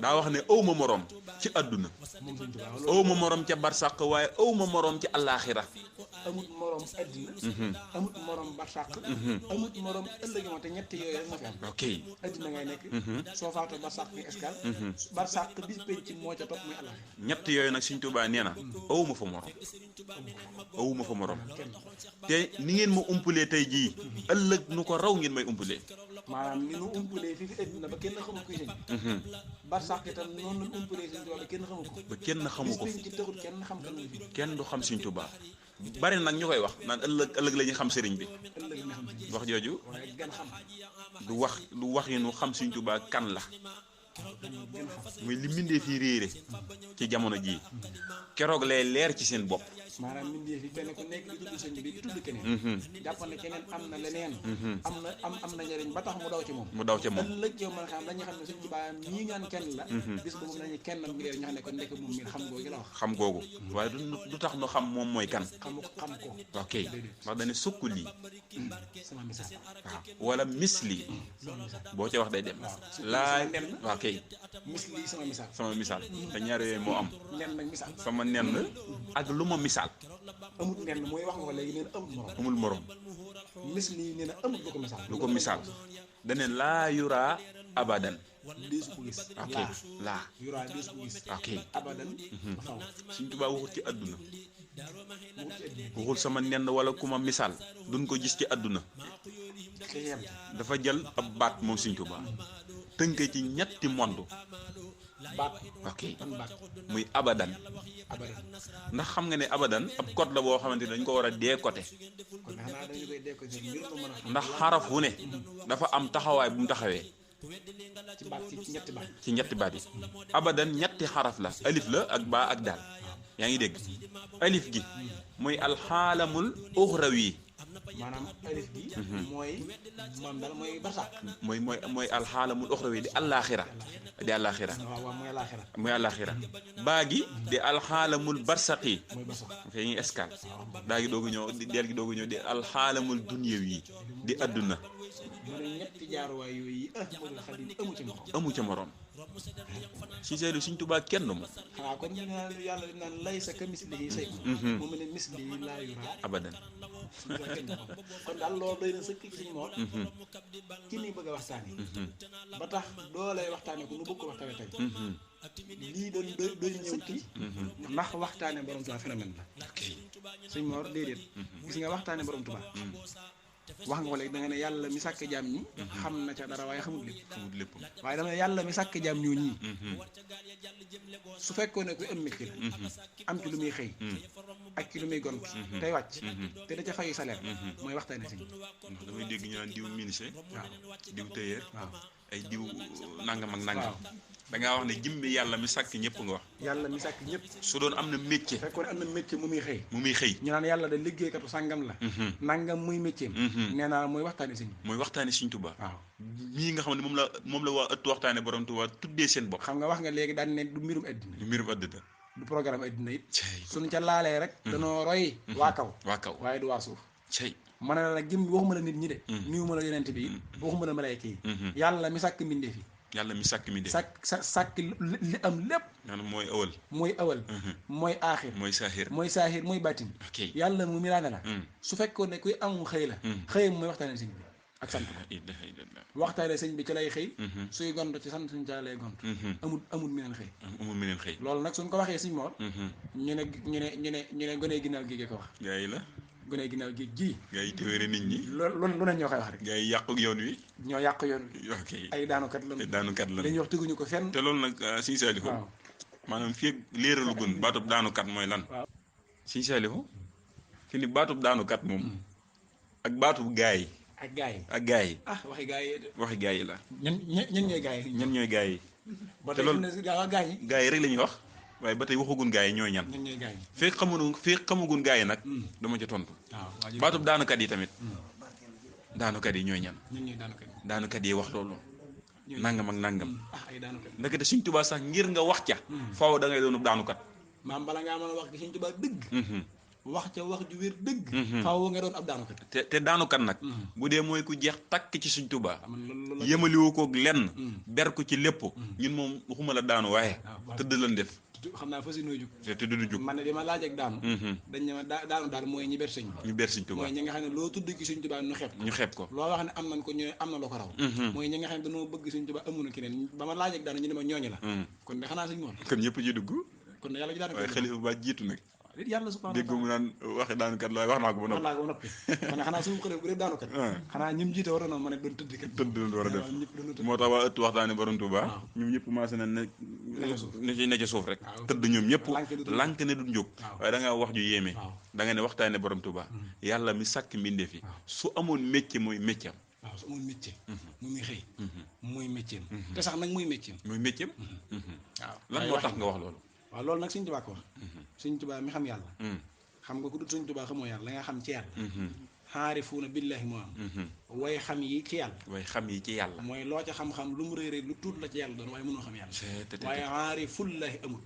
daa wax ne awma moroom ci àdduna moom sëñ Tuubaa awma moroom ca barsàq waaye awma moroom ci àllaaxira amut morom addina amut morom barsàq amut morom ëllëg moom te ñetti yooyu rek moo fi am ok addina ngay nekk soo faatoo barsàq bi escale barsàq bis penc moo ca topp muy àllaaxira ñett yooyu nag Sëñ Tuubaa nee na awma fa moroom awma fa moroom kenn te ni ngeen ma umpalee tey jii ëllëg nu ko raw ngeen may umpalee maanaam ni nu umpalee fii fi addina ba kenn xamul kuy sëñ barsàq itam noonu lañ umpalee sëñ Tuubaa ba kenn xamul ko ba kenn xamu ko bis penc ci taxul kenn xam kan la fi kenn du xam Sëñ Tuubaa bari nag ñu koy wax naan ëllëg la ñuy xam sëriñ bi ëllëg na xam sëñ wax jooju waaye gën xam du wax yi nu xam Sëñ Tuubaa kan la gën xam muy li mbindee fi réere ci jamono jii keroog lay leer ci seen bopp maanaam mbindeef yi kenn ku nekk di tudd sëñ bi di tudd keneen jàpp ne keneen am na leneen am na njëriñ ba tax mu daw ci moom mu daw ca moom ëllëg yow man xam dañuy xam ne sëñ Tuubaa ñii ngaan kenn la bis ba moom nañu kenn am ngi leer ñu xam ne ko nekk moom mi xam googu la wax xam googu waaye du tax nu xam moom mooy kan xam ko ok wax dañu sukk lii sama misaal waaw wala misli sama misaal boo ca wax day dem waaw laa nen waaw kay mis lii sama misaal sama misaal te ñaar yooyu moo am nen nag misaal sama nenn ak lu ma misaal amut nen mooy wax nga ko léegi nee na amut morom amul morom mis lii nee na amut lu ko misaal lu ko misaal dane laa yuraa abadan deesu ko gis ok laa yuraa deesu ko gis ok abadan ba faw Sëñ Tuubaa waxul ci àdduna mu ci addina waxul sama nenn wala ku ma misaal duñ ko gis ci àdduna te yem dafa jël ab baat moom Sëñ Tuubaa tënk ci ñetti monde baat ok ban baat muy abadan abadan ndax xam nga ne abadan ab code la boo xamante ni dañ ko war a décoder kon xanaa dañu koy décoder ngir nu mën a xam ndax xaraf wu ne dafa am taxawaay bu mu taxawee ci baat ci ñetti baat ci ñetti baat yi abadan ñetti xaraf la alif la ak baa ak daal yaa ngi dégg alif gi muy alxaalamul uxrawi maanaam alif gi mooy moom daal mooy barsàq mooy alxaalamul uxrawi di àllaaxira waaw waaw mooy alaaxira muy àllaaxira baa gi di alxaalamul barsaqi mooy barsàq fee ñuy escale daa gi doogu ñëw deel gi doogu ñëw di alxaalamul dunyawi di adduna mu ne ñetti jaaruwaay yooyu Ahmadul Xadim amu ci morom amu ca moroom si seedu Sëñ Tuubaa kenn moom xanaa kon ñu naan yàlla di naan laysa ka mislihi shay'un mu ne mislihi laa yuraa abadan kon daal loolu doy na sëkk ci suñu moor ki ni bëgg a waxtaane ba tax doo lay waxtaane ko nu bëgg ko waxtaane tey lii doy na sëkk ndax waxtaane borom Tuubaa phénomène la suñ moor déedéet gis nga waxtaane borom Tuubaa wax nga ko léegi da nga ne yàlla mi sàkk jaam ñi xam na ca dara waaye xamul lépp waaye dama ne yàlla mi sàkk jaam ñoo ñii su fekkoon ne kuy am métier la am ci lu muy xëy ak ci lu muy gont tey wàcc te da ca fayu salaire mooy waxtaane sëñ ndax damay dégg ñu naan diw ministre waaw diw tëyeer waaw ay diw nangam ak nangam da ngaa wax ne jëmmi yàlla mi sàkk ñëpp nga wax yàlla mi sàkk ñëpp su doon am na métier fekkoon am na métier mu muy xëy mu muy xëy ñu naan yàlla da liggéeykatu sàngam la nangam muy métier nee naa mooy waxtaane sëñ mooy waxtaane Sëñ Tuubaa waaw mii nga xam ne moom la waa ëtt waxtaane borom Tuubaa tuddee seen bopp xam nga wax nga léegi daan ne du mbirum addina lu mbirum àddina du programme addina it cey suñu ca laalee rek danoo roy waa kaw waa kaw waaye du waa suuf cey mën na la nag jëm waxuma la nit ñi de niwu ma la yonent bi it waxuma la malayka yi yàlla mi sàkk mbindeef yi yàlla mi sàkk mi de sàkk li am lépp maanaam mooy awal mooy awal mooy aaxir mooy saaxir mooy saahir mooy baatin ok yàlla mu miraane la su fekkoon ne kuy am xëy la xëyam mooy waxtaane sëñ bi ak sant ko ilaha illallah waxtaane sëñ bi ci lay xëy suy gont ci sant suñ ca lay gont amul meneen xëy amul meneen xëy loolu nag suñ ko waxee sëñ Moor ñu ne gonee ginnaaw gi ko wax gaa yi la gonee ginnaaw gi ji gaa yi téwére nit ñi lu ne ñoo koy wax rek gaa yi yàqu yoon wi ñoo yàq yoon wi ok ay daanukat lan te daanukat lan dañuy wax teguñu ko fenn te loolu nag Sëñ Saalihu waaw maanaam fii léeralu gun baatub daanukat mooy lan Sëñ Saalihu fi ni baatub daanukat moom ak baatub gaa yi ak gaa yi ak gaa yi waxi gaa yi waxi gaa yi la ñen ñooy gaa yi ñan ñooy gaa yi ba te tey loolu gaa yi gaa yi rek la ñuy wax waaye ba tey waxagun gaa yi ñooy ñan ñen ñooy gaa yi fekk xamugun gaa yi nag dama ca tontu waaw baatub daanukat yi tamit daanukat yi ñooy ñan ñun ñuy daanukat yi daanukat yi wax loolu nangam ak nangam ay daanukat ndekete Sëñ Tuubaa sax ngir nga wax ca faaw da ngay doonu daanukat maam bala ngaa mën a wax ci Sëñ Tuubaa dëgg wax ca wax ju wér dëgg faaw nga doon ab daanukat te daanukat nag bu dee mooy ku jeex takk ci Sëñ Tuubaa man loolu yëmaliwu koog lenn ber ko ci lépp ñun moom waxuma la daanu waaye tëdd lan def xam naa fa si nooy jug te du jug man ne di ma laaj ak daanu dañ ne ma daanu daal mooy ñi ber sëñ bi ñu ber Sëñ Tuubaa mooy ñi nga xam ne loo tudd ci Sëñ Tuubaa ñu xeeb ko loo wax ne am nañ ko ñu am na loo ko raw mooy ñi nga xam ne dañoo bëgg Sëñ Tuubaa amuñu keneen ba ma laaj ak daanu ñu ne ma ñooñu la kon de xanaa suñ moom kon ñëpp ci dugg kon de yàlla ji daanu waaye xalifa ba jiitu nag yàlla subhanahu dégg mu naan waxe daanukat la wax naa ko ba noppi kon xanaa suñu xale bu dee daanukat xanaa ñim jiite war na ma ne doon tëdd kat tëdd doon war a def moo tax waa ëtt waxtaane borom Tuuba ñoom ñëpp commencé na ne ci suuf rek tëdd ñoom ñëpp lànk ne duñ jóg waaye da ngaa wax ju yéeme da nga ne waxtaane borom Tuuba yàlla mi sàkk mbindeef yi su amoon métier mooy métier am waaw su amoon métier mu muy xëy muy métier te sax nag muy métier muy métier waaw lan moo tax nga wax loolu waaw loolu nag Sëñ Tuubaa ko wax Sëñ Tuubaa mi xam yàlla xam nga ku dul Sëñ Tuubaa xamoo yàlla la nga xam ci yàlla xaarifuuna billaahi moo am way xam yi ci yàlla way xam yi ci yàlla mooy loo ca xam-xam lu mu réy réy lu tuut la ci yàlla doon waaye mënoo xam yàlla waaye xaarifullaahi amul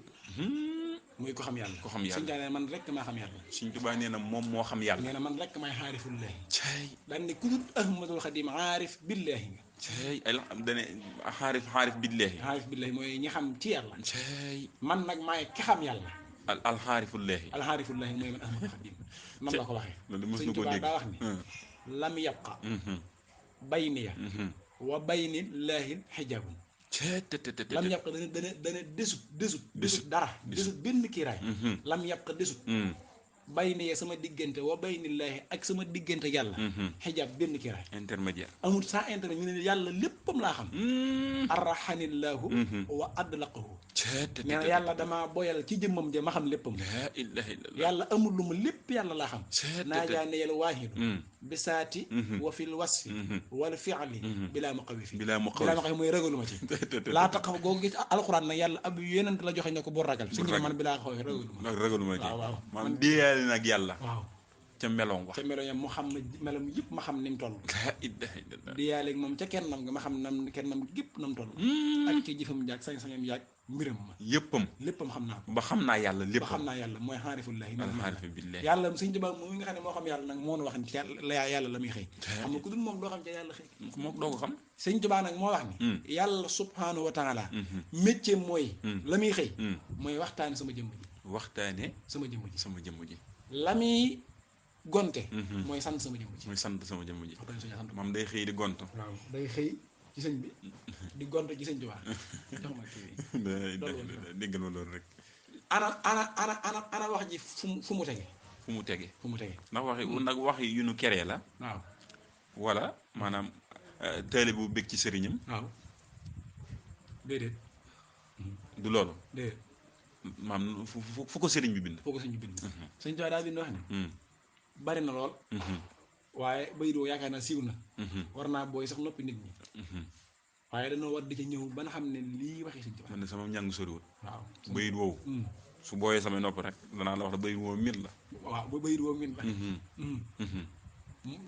muy ko xam yàlla Sëñ Tuubaa nee man rek maa xam yàlla Sëñ Tuubaa nee na moom moo xam yàlla nee na man rek maay xaarifullaahi daan ne ku dul Ahmadul Xadim xaarif billaahi nga dane xaarif billaahi xaarif billaahi mooy ñi xam ci yàlla man nag maay ki xam yàlla alxaarifullaahi alxaarifullaahi mooy man Ahmadul Xadim nan la ko waxee Sëñ Tuubaa daa wax ni lam yabqa bayniya wa bayni laahil xijaabun lam yabqa dana desut dara desut benn kiiraay lam yabqa desut bayni ya sama diggante wa baynillaahi ak sama diggante yàlla xijaab benn kiiraay intermédiaire amul sans internet ñu ne yàlla léppam laa xam arraxanillaahu wa adlaqahu nee na yàlla damaa boyal ci jëmmam ja ma xam léppam laa ilaaha illallaah yàlla amul lu ma lépp yàlla laa xam naajaane yàlla waahidu bisaati wa fil wasfi wal fi'li bilaa muqawwifi bilaa muqawwifi mooy ragaluma ci laa taxaw googu gis alxuraan nag yàlla ab yonent la joxe ne ko boo ragal su ñu man bilaa xaw ragaluma ci waaw man déeyaale nag yàlla waaw ca meloom wax ca meloom yam mu xam ne meloom yëpp ma xam ni mu toll laa ilaaha illallaah déeyaale moom ca kennam nga ma xam nam kennam gépp na mu toll ak ci jëfam jaag sañ-sañam yaag mbiram ma yëppam léppam xam naa ko ba xam naa yàlla lépp ba xam naa yàlla mooy xaarifullaahi alxaarifu billaahi yàlla Sëñ Tuubaa moom nga xam ne moo xam yàlla nag moo nu wax ni yàlla la muy xëy xam nga ku dul moom doo xam ca yàlla xëy moom doo ko xam Sëñ Tuubaa nag moo wax ni yàlla subhaanahu wa taala métier mooy la muy xëy mooy waxtaane sama jëmm ji waxtaane sama jëmm ji sama jëmm ji la muy gonte mooy sant sama jëmm ji mooy sant sama jëmm ji moom day xëy di gont waaw day xëy ci sëñ bi di gont ci Sëñ Tuubaa jox ma kii déggal ma loolu rek ana wax ji fu mu tege fu mu tege ndax wax yu nu keree la waaw wala maanaam taalibe bu bëgg ci sëriñam waaw déedéet du loolu déedéet maam fu ko sëriñ bi bind Sëñ Tuubaa daa bind wax ne bari na lool waaye bayit woo yaakaar naa siiw na war naa booy sax noppi nit ñi waaye dañoo war di ca ñëw ba nga xam ne lii waxee Sëñ Tuubaa man ne sama njàng soriwut waaw bayit woowu su booyee samay nopp rek danaa la wax da bayit woowu mit la waaw ba bayit woowu mit la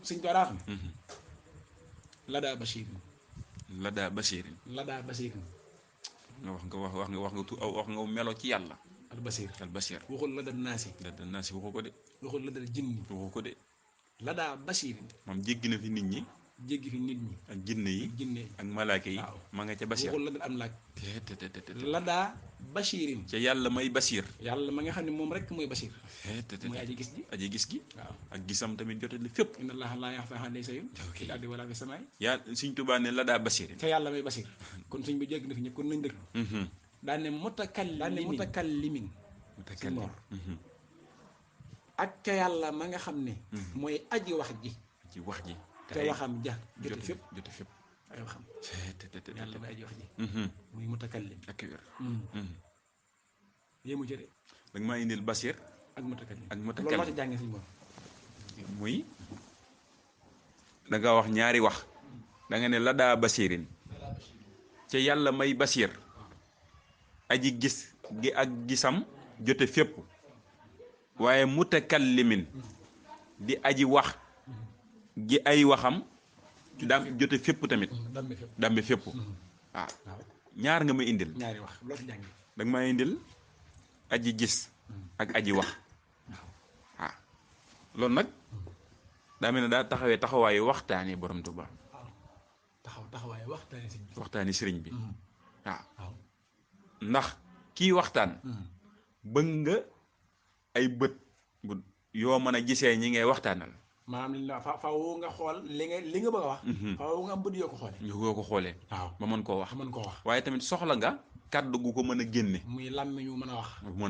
Sëñ Tuubaa daa xam ne ladaa basiirin nga wax nga melo ci yàlla al basiir waxul la dal naasi waxu ko de waxul la dal jinni waxu ko de ladaa basiirin moom jéggi na fi nit ñi ak jinne yi ak malaaka yi ma nga ca basiir waxul la dal am laaj ladaa basiirin ca yàlla may basiir yàlla ma nga xam ne moom rek mooy basiir mooy aji gis gi waaw ak gisam tamit jote li fépp inna allaaha laa yaxfaa alayhi shay'un fil ardi wala fis samaa'i yaa Sëñ Tuubaa ne ladaa basiirin ca yàlla may basiir kon sëñ bi jégg na fi ñëpp kon nañ déglu daan ne mutakallimin ak ca yàlla ma nga xam ne mooy aji wax ji te waxam ja jote fépp ay waxam yàlla may aji wax ji muy mutakallim ak wér yéemu ci de da nga maa indil basiir ak mutakallim loolu moo ci jàngee suñu bopp muy da nga wax ñaari wax da nga ne la daa basiirin ca yàlla may basiir aji gis gi ak gisam jote fépp waaye mutakallimin di aji wax gi ay waxam daam jote fépp tamit dambe fépp dambe fépp waaw ñaar nga may indil ñaari wax loo ci jàngi danga may indil aji gis ak aji wax waaw loolu nag daa mel ne daa taxawee taxawaayu waxtaani borom Tuubaa taxawaayu waxtaani sëriñ bi waaw ndax kii waxtaan bëgg nga ay bët bu yoo mën a gisee ñi ngay waxtaanal maanaam li la faaw nga xool li nga bëgg a wax faaw nga am bët yoo ko xoolee yoo ko xoolee waaw ba mën koo wax wax waaye tamit soxla nga kàddu gu ko mën a génne muy làmmiñ wu mën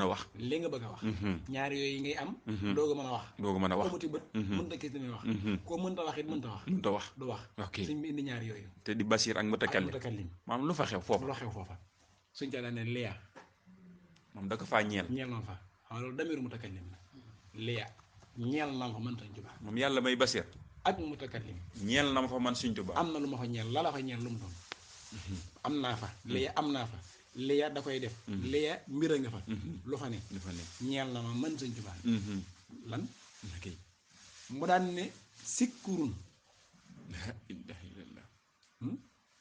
a wax li nga bëgg a wax ñaari yooyu ngay am dooga mën a wax amuti bët mënta gis li muy wax koo mënta wax it mënta wax du wax ok suñ bi indi ñaari yooyu te di basiir ak mutakallim maanaam lu fa xew foofa suñ ca daane liya moom da ko faa ñeel noonu fa xam loolu damiru mutakallim la liya ñeel na ma fa man Sëñ Tuubaa moom yàlla may basiir ak mutakallim ñeel na ma fa man Sëñ Tuubaa am na lu ma fa ñeel la fa ñeel lu mu doon am naa fa liya am naa fa liya da koy def liya mbir a nga fa lu fa ne ñeel na ma man Sëñ Tuubaa lan mu daan ne sikkurun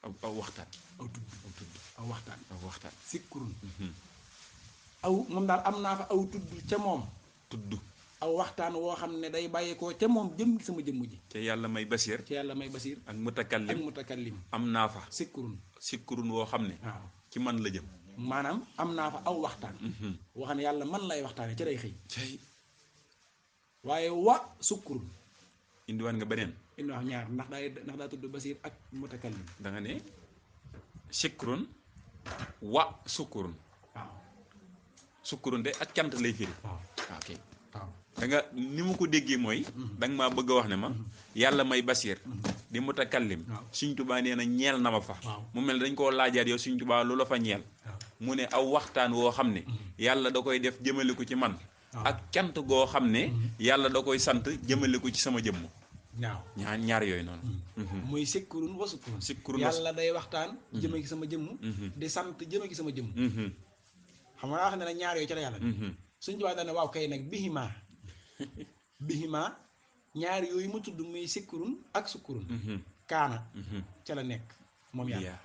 aw waxtaan aw waxtaan sikkurun aw moom daal am naa fa aw tudd ca moom aw waxtaan woo xam ne day bàyyeekoo ca moom jëm sama jëmm ji ca yàlla may basiir ak mutakallim am naa fa sikkurun woo xam ne waaw ci man la jëm maanaam am naa fa aw waxtaan woo xam ne yàlla man lay waxtaane ca day xëy waaye wa sukkurun indiwaan nga beneen indi wax ñaar ndax daa tudd basiir ak mutakallim da nga ne sikkurun wa sukkurun waaw sukkurun de ak cant lay firi waaw ok da nga ni ma ko déggee mooy da nga maa bëgg a wax ne ma yàlla may basiir di mutakallim Sëñ Tuubaa nee na ñeel na ma fa mu mel dañ koo laajaat yow Sëñ Tuubaa lu la fa ñeel mu ne aw waxtaan woo xam ne yàlla da koy def jëmale ko ci man ak cant goo xam ne yàlla da koy sant jëmale ko ci sama jëmm waaw ñaar yooyu noonu muy sikkurun wa sukkurun yàlla day waxtaan jëme ci sama jëmm di sant jëme ci sama jëmm xam nga wax ne nag ñaar yooyu ca la yàlla Sëñ Tuubaa dana waaw kay nag bihima ñaari yooyu mu tudd muy sikkurun ak sukkurun kaana ca la nekk moom yàlla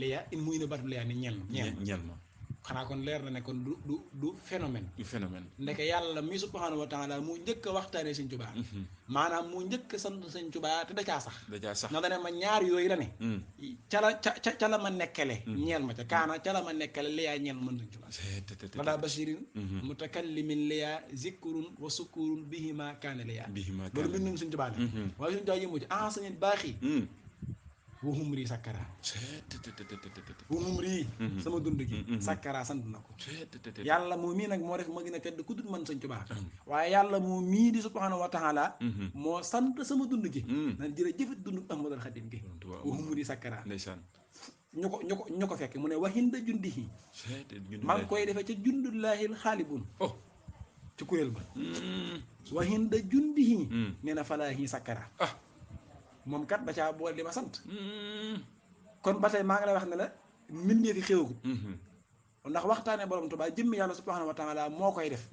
liya in muy ne batu liya ni ñeel ma xanaa kon leer na ne kon du phénomène ndeke yàlla mi subhanahu wa taala mu njëkk a waxtaanee Sëñ Tuubaa maanaam mu njëkk a sant Sëñ Tuubaa te da caa sax ndax dane ma ñaar yooyu la ne ca la ma nekkale ñeel ma ca kaana ca la ma nekkale liyaa ñeel ma mën Sëñ Tuubaa la daa basirin mutakallimin liyaa zikkurun wa sukkurun bihima kaana liyaa loolu mbindum Sëñ Tuubaa la waaye Sëñ Tuubaa yëmu ci enseigné baaxi waxum rii sakkara waxum rii sama dund gi sakkara sant na ko yàlla moom mii nag moo def ma gën a tedd ku dul man Sëñ Tuubaa waaye yàlla moom mii di subhanahu wa taala moo sant sama dund gi nan jërëjëf dund Ahmadul Xadim gi waxum rii sakkara ñu ko fekk mu ne waxinda jundihi maa ngi koy defee ca jundullaahil xaalibun ci kuréel ba waxinda jundihi nee na falaahi sakkara moom kat da caa boole di ma sant kon ba tey maa ngi lay wax ne la mbindee fi xéwagut ndax waxtaane borom Tuubaa jëmmi yàlla subhanahu wa taala moo koy def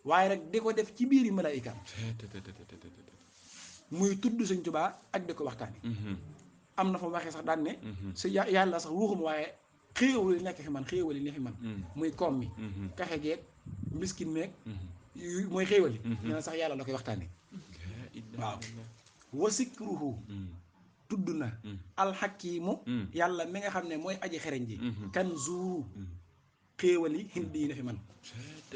waaye rek di ko def ci biiri malaayikaam muy tudd Sëñ Tuubaa ak di ko waxtaane am na fa waxee sax daan ne su yàlla sax waxuma waaye xéewal yi nekk fi man xéewal yi ne fi man muy koom mi kafe geeg miskin meeg mooy xéewal yi nee na sax yàlla da koy waxtaane waaw wasikruhu tudd na alxakimu yàlla mi nga xam ne mooy aji xereñ ji kan zuru xéewal yi hindi yi ne fi man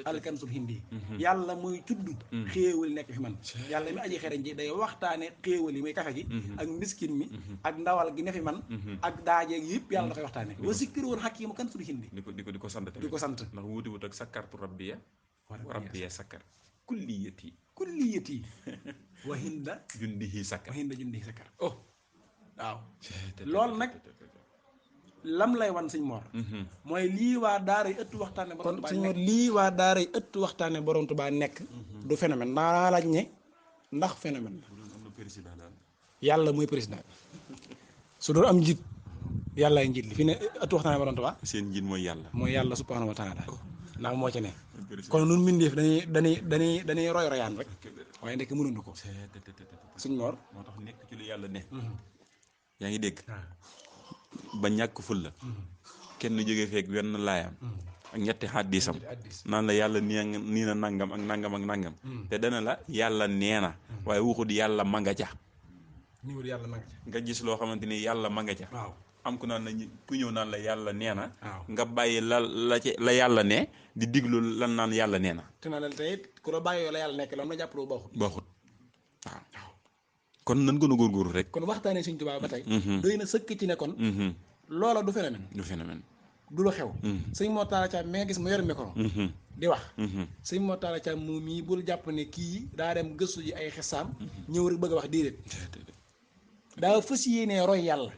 alkansul hindi yi yàlla mooy tudd xéewal yi nekk fi man yàlla mi aji xereñ ji day waxtaane xéewal yi muy kafe gi ak miskin mi ak ndawal gi ne fi man ak daajeeg yëpp yàlla da koy waxtaane wasikruhu alxakimu kan zuru hindi di ko sant tamit di ko sant ndax wuti wut ak sakkartu rabbiya sakkar kulliyati wahinda jundihi sakkar oh waaw loolu nag lam lay wan Sëñ Mor mooy lii waa daaray ëttu waxtaane borom Tuubaa kon Sëñ Mor lii waa daaray ëttu waxtaane borom Tuubaa nekk du phénomène naa laaj ne ndax phénomène la yàlla mooy président su doon am njiit yàlla ay njiit li fi ne ëttu waxtaane borom Tuubaa seen njiit mooy yàlla subhanahu wa taala ndax moo ci ne kon nun mbindeef dañuy royaan rek waaye ndekk mënuñu ko Sëñ Mor moo tax nekk ci lu yàlla ne yaa ngi dégg ba ñàkk ful la kenn jóge feek wenn laayam ak ñetti xaddisam naan la yàlla nii na nangam ak nangam ak nangam te dana la yàlla nee na waaye waxut yàlla ma nga ca nga gis loo xamante ni yàlla ma nga ca am ku naan la ku ñëw naan la yàlla nee na nga bàyyi la yàlla ne di diglu lan naan yàlla nee na te na leen tey ku la bàyyoo la yàlla nekk la am na jàpp loo baaxut waaw kon nan gën a góorgóorlu rek kon waxtaanee Sëñ Tuubaa ba tey doy na sëkk ci ne kon loola du phénomène du lu xew sëñ Mor Talla Thiam mi nga gis mu yor micro di wax sëñ Mor Talla Thiam moom mii bul jàpp ne kii daa dem gëstu ji ay xesaam ñëw rek bëgg a wax déedéet daa fas yéenee roy yàlla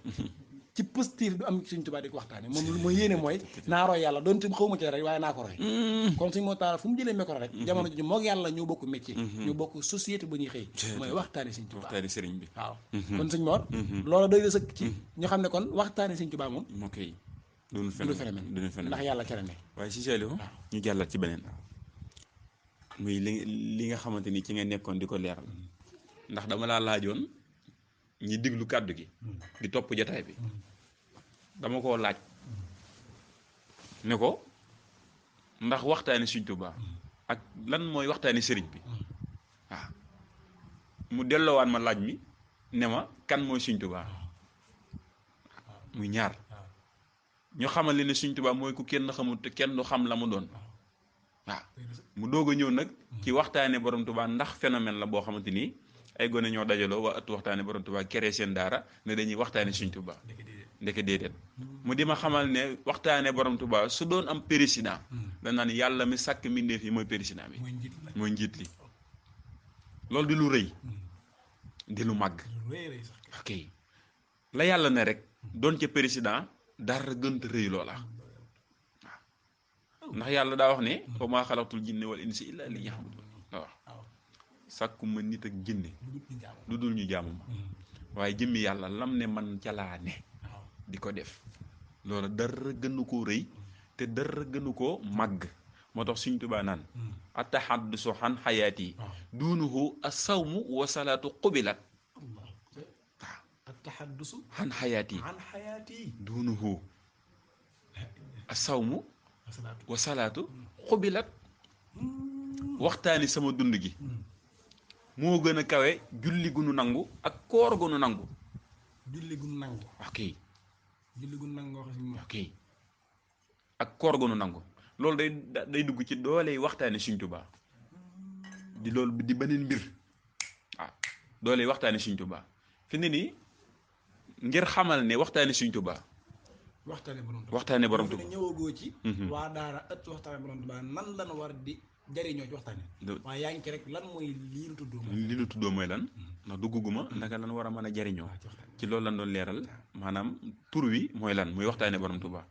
ci positif du am Sëñ Tuubaa di ko waxtaane moom mooy yéene mooy naa roy yàlla doonte xaw ma ci rek waaye naa ko roy kon sëñ Mor Talla fu mu jëlee micro rek jamono ji moog yàlla ñoo bokk métier ñoo bokk société bu ñuy xëy mooy waxtaane Sëñ Tuubaa waxtaane sëriñ bi waaw kon sëñ Mor loolu doy na sëkk ci ñu xam ne kon waxtaane Sëñ Tuubaa moom du phénomène ndax yàlla tere ne waaye si Saliou ñu jàllat ci beneen muy li nga xamante ni ci nga nekkoon di ko leeral ndax dama laa laajoon ñi diglu kàddu gi di topp jotaay bi dama koo laaj ne ko ndax waxtaani Sëñ Tuubaa ak lan mooy waxtaani sëriñ bi waaw mu delloowaat ma laaj mi ne ma kan mooy Sëñ Tuubaa muy ñaar ñu xamal leen ne Sëñ Tuubaa mooy ku kenn xamul te kenn du xam la mu doon waaw mu doog a ñëw nag ci waxtaane borom Tuubaa ndax phénomène la boo xamante ni ay gone ñoo dajaloo waa ëtt waxtaane borom Tuubaa créé seen daara ne dañuy waxtaane Sëñ Tuubaa ndeke déedéet mu di ma xamal ne waxtaane borom Tuubaa su doon am président da naan yàlla mi sàkk mbindeef yi mooy président bi mooy njiit li loolu di lu rëy di lu màgg ok la yàlla ne rek doon ca président dara gënt rëy loola waaw ndax yàlla daa wax ne wa maa xalaqtul jinne wal insa illa liya'budun waaw sàkkuma nit ak jinne lu dul ñu jaamu ma waaye jëmmi yàlla lam ne man ca laa ne di ko def loola dara gënu koo rëy te dara gënu koo màgg moo tax Sëñ Tuubaa naan ataxaddusu xan xayaati duunuhu asawmu wa salaatu qubilat ataxaddusu xan xayaati duunuhu asawmu wa salaatu qubilat waxtaani sama dund gi moo gën a kawe julli gu nu nangu ak koor gu nu nangu ok ok ak koor gu nu nangu loolu day dugg ci doole waxtaane Sëñ Tuubaa di loolu di beneen mbir waaw doole waxtaane Sëñ Tuubaa fi ne nii ngir xamal ne waxtaane Sëñ Tuubaa waxtaane borom Tuubaa ñëwagoo ci waa daara ëtt waxtaane borom Tuubaa nan lan war di jariñoo ci waxtaane waaye yaa ngi ci rek lan mooy lii lu tuddoo mooy lan ndax dugguma naka lan war a mën a jariñoo ci loolu lan doon leeral maanaam tur wi mooy lan muy waxtaane borom Tuubaa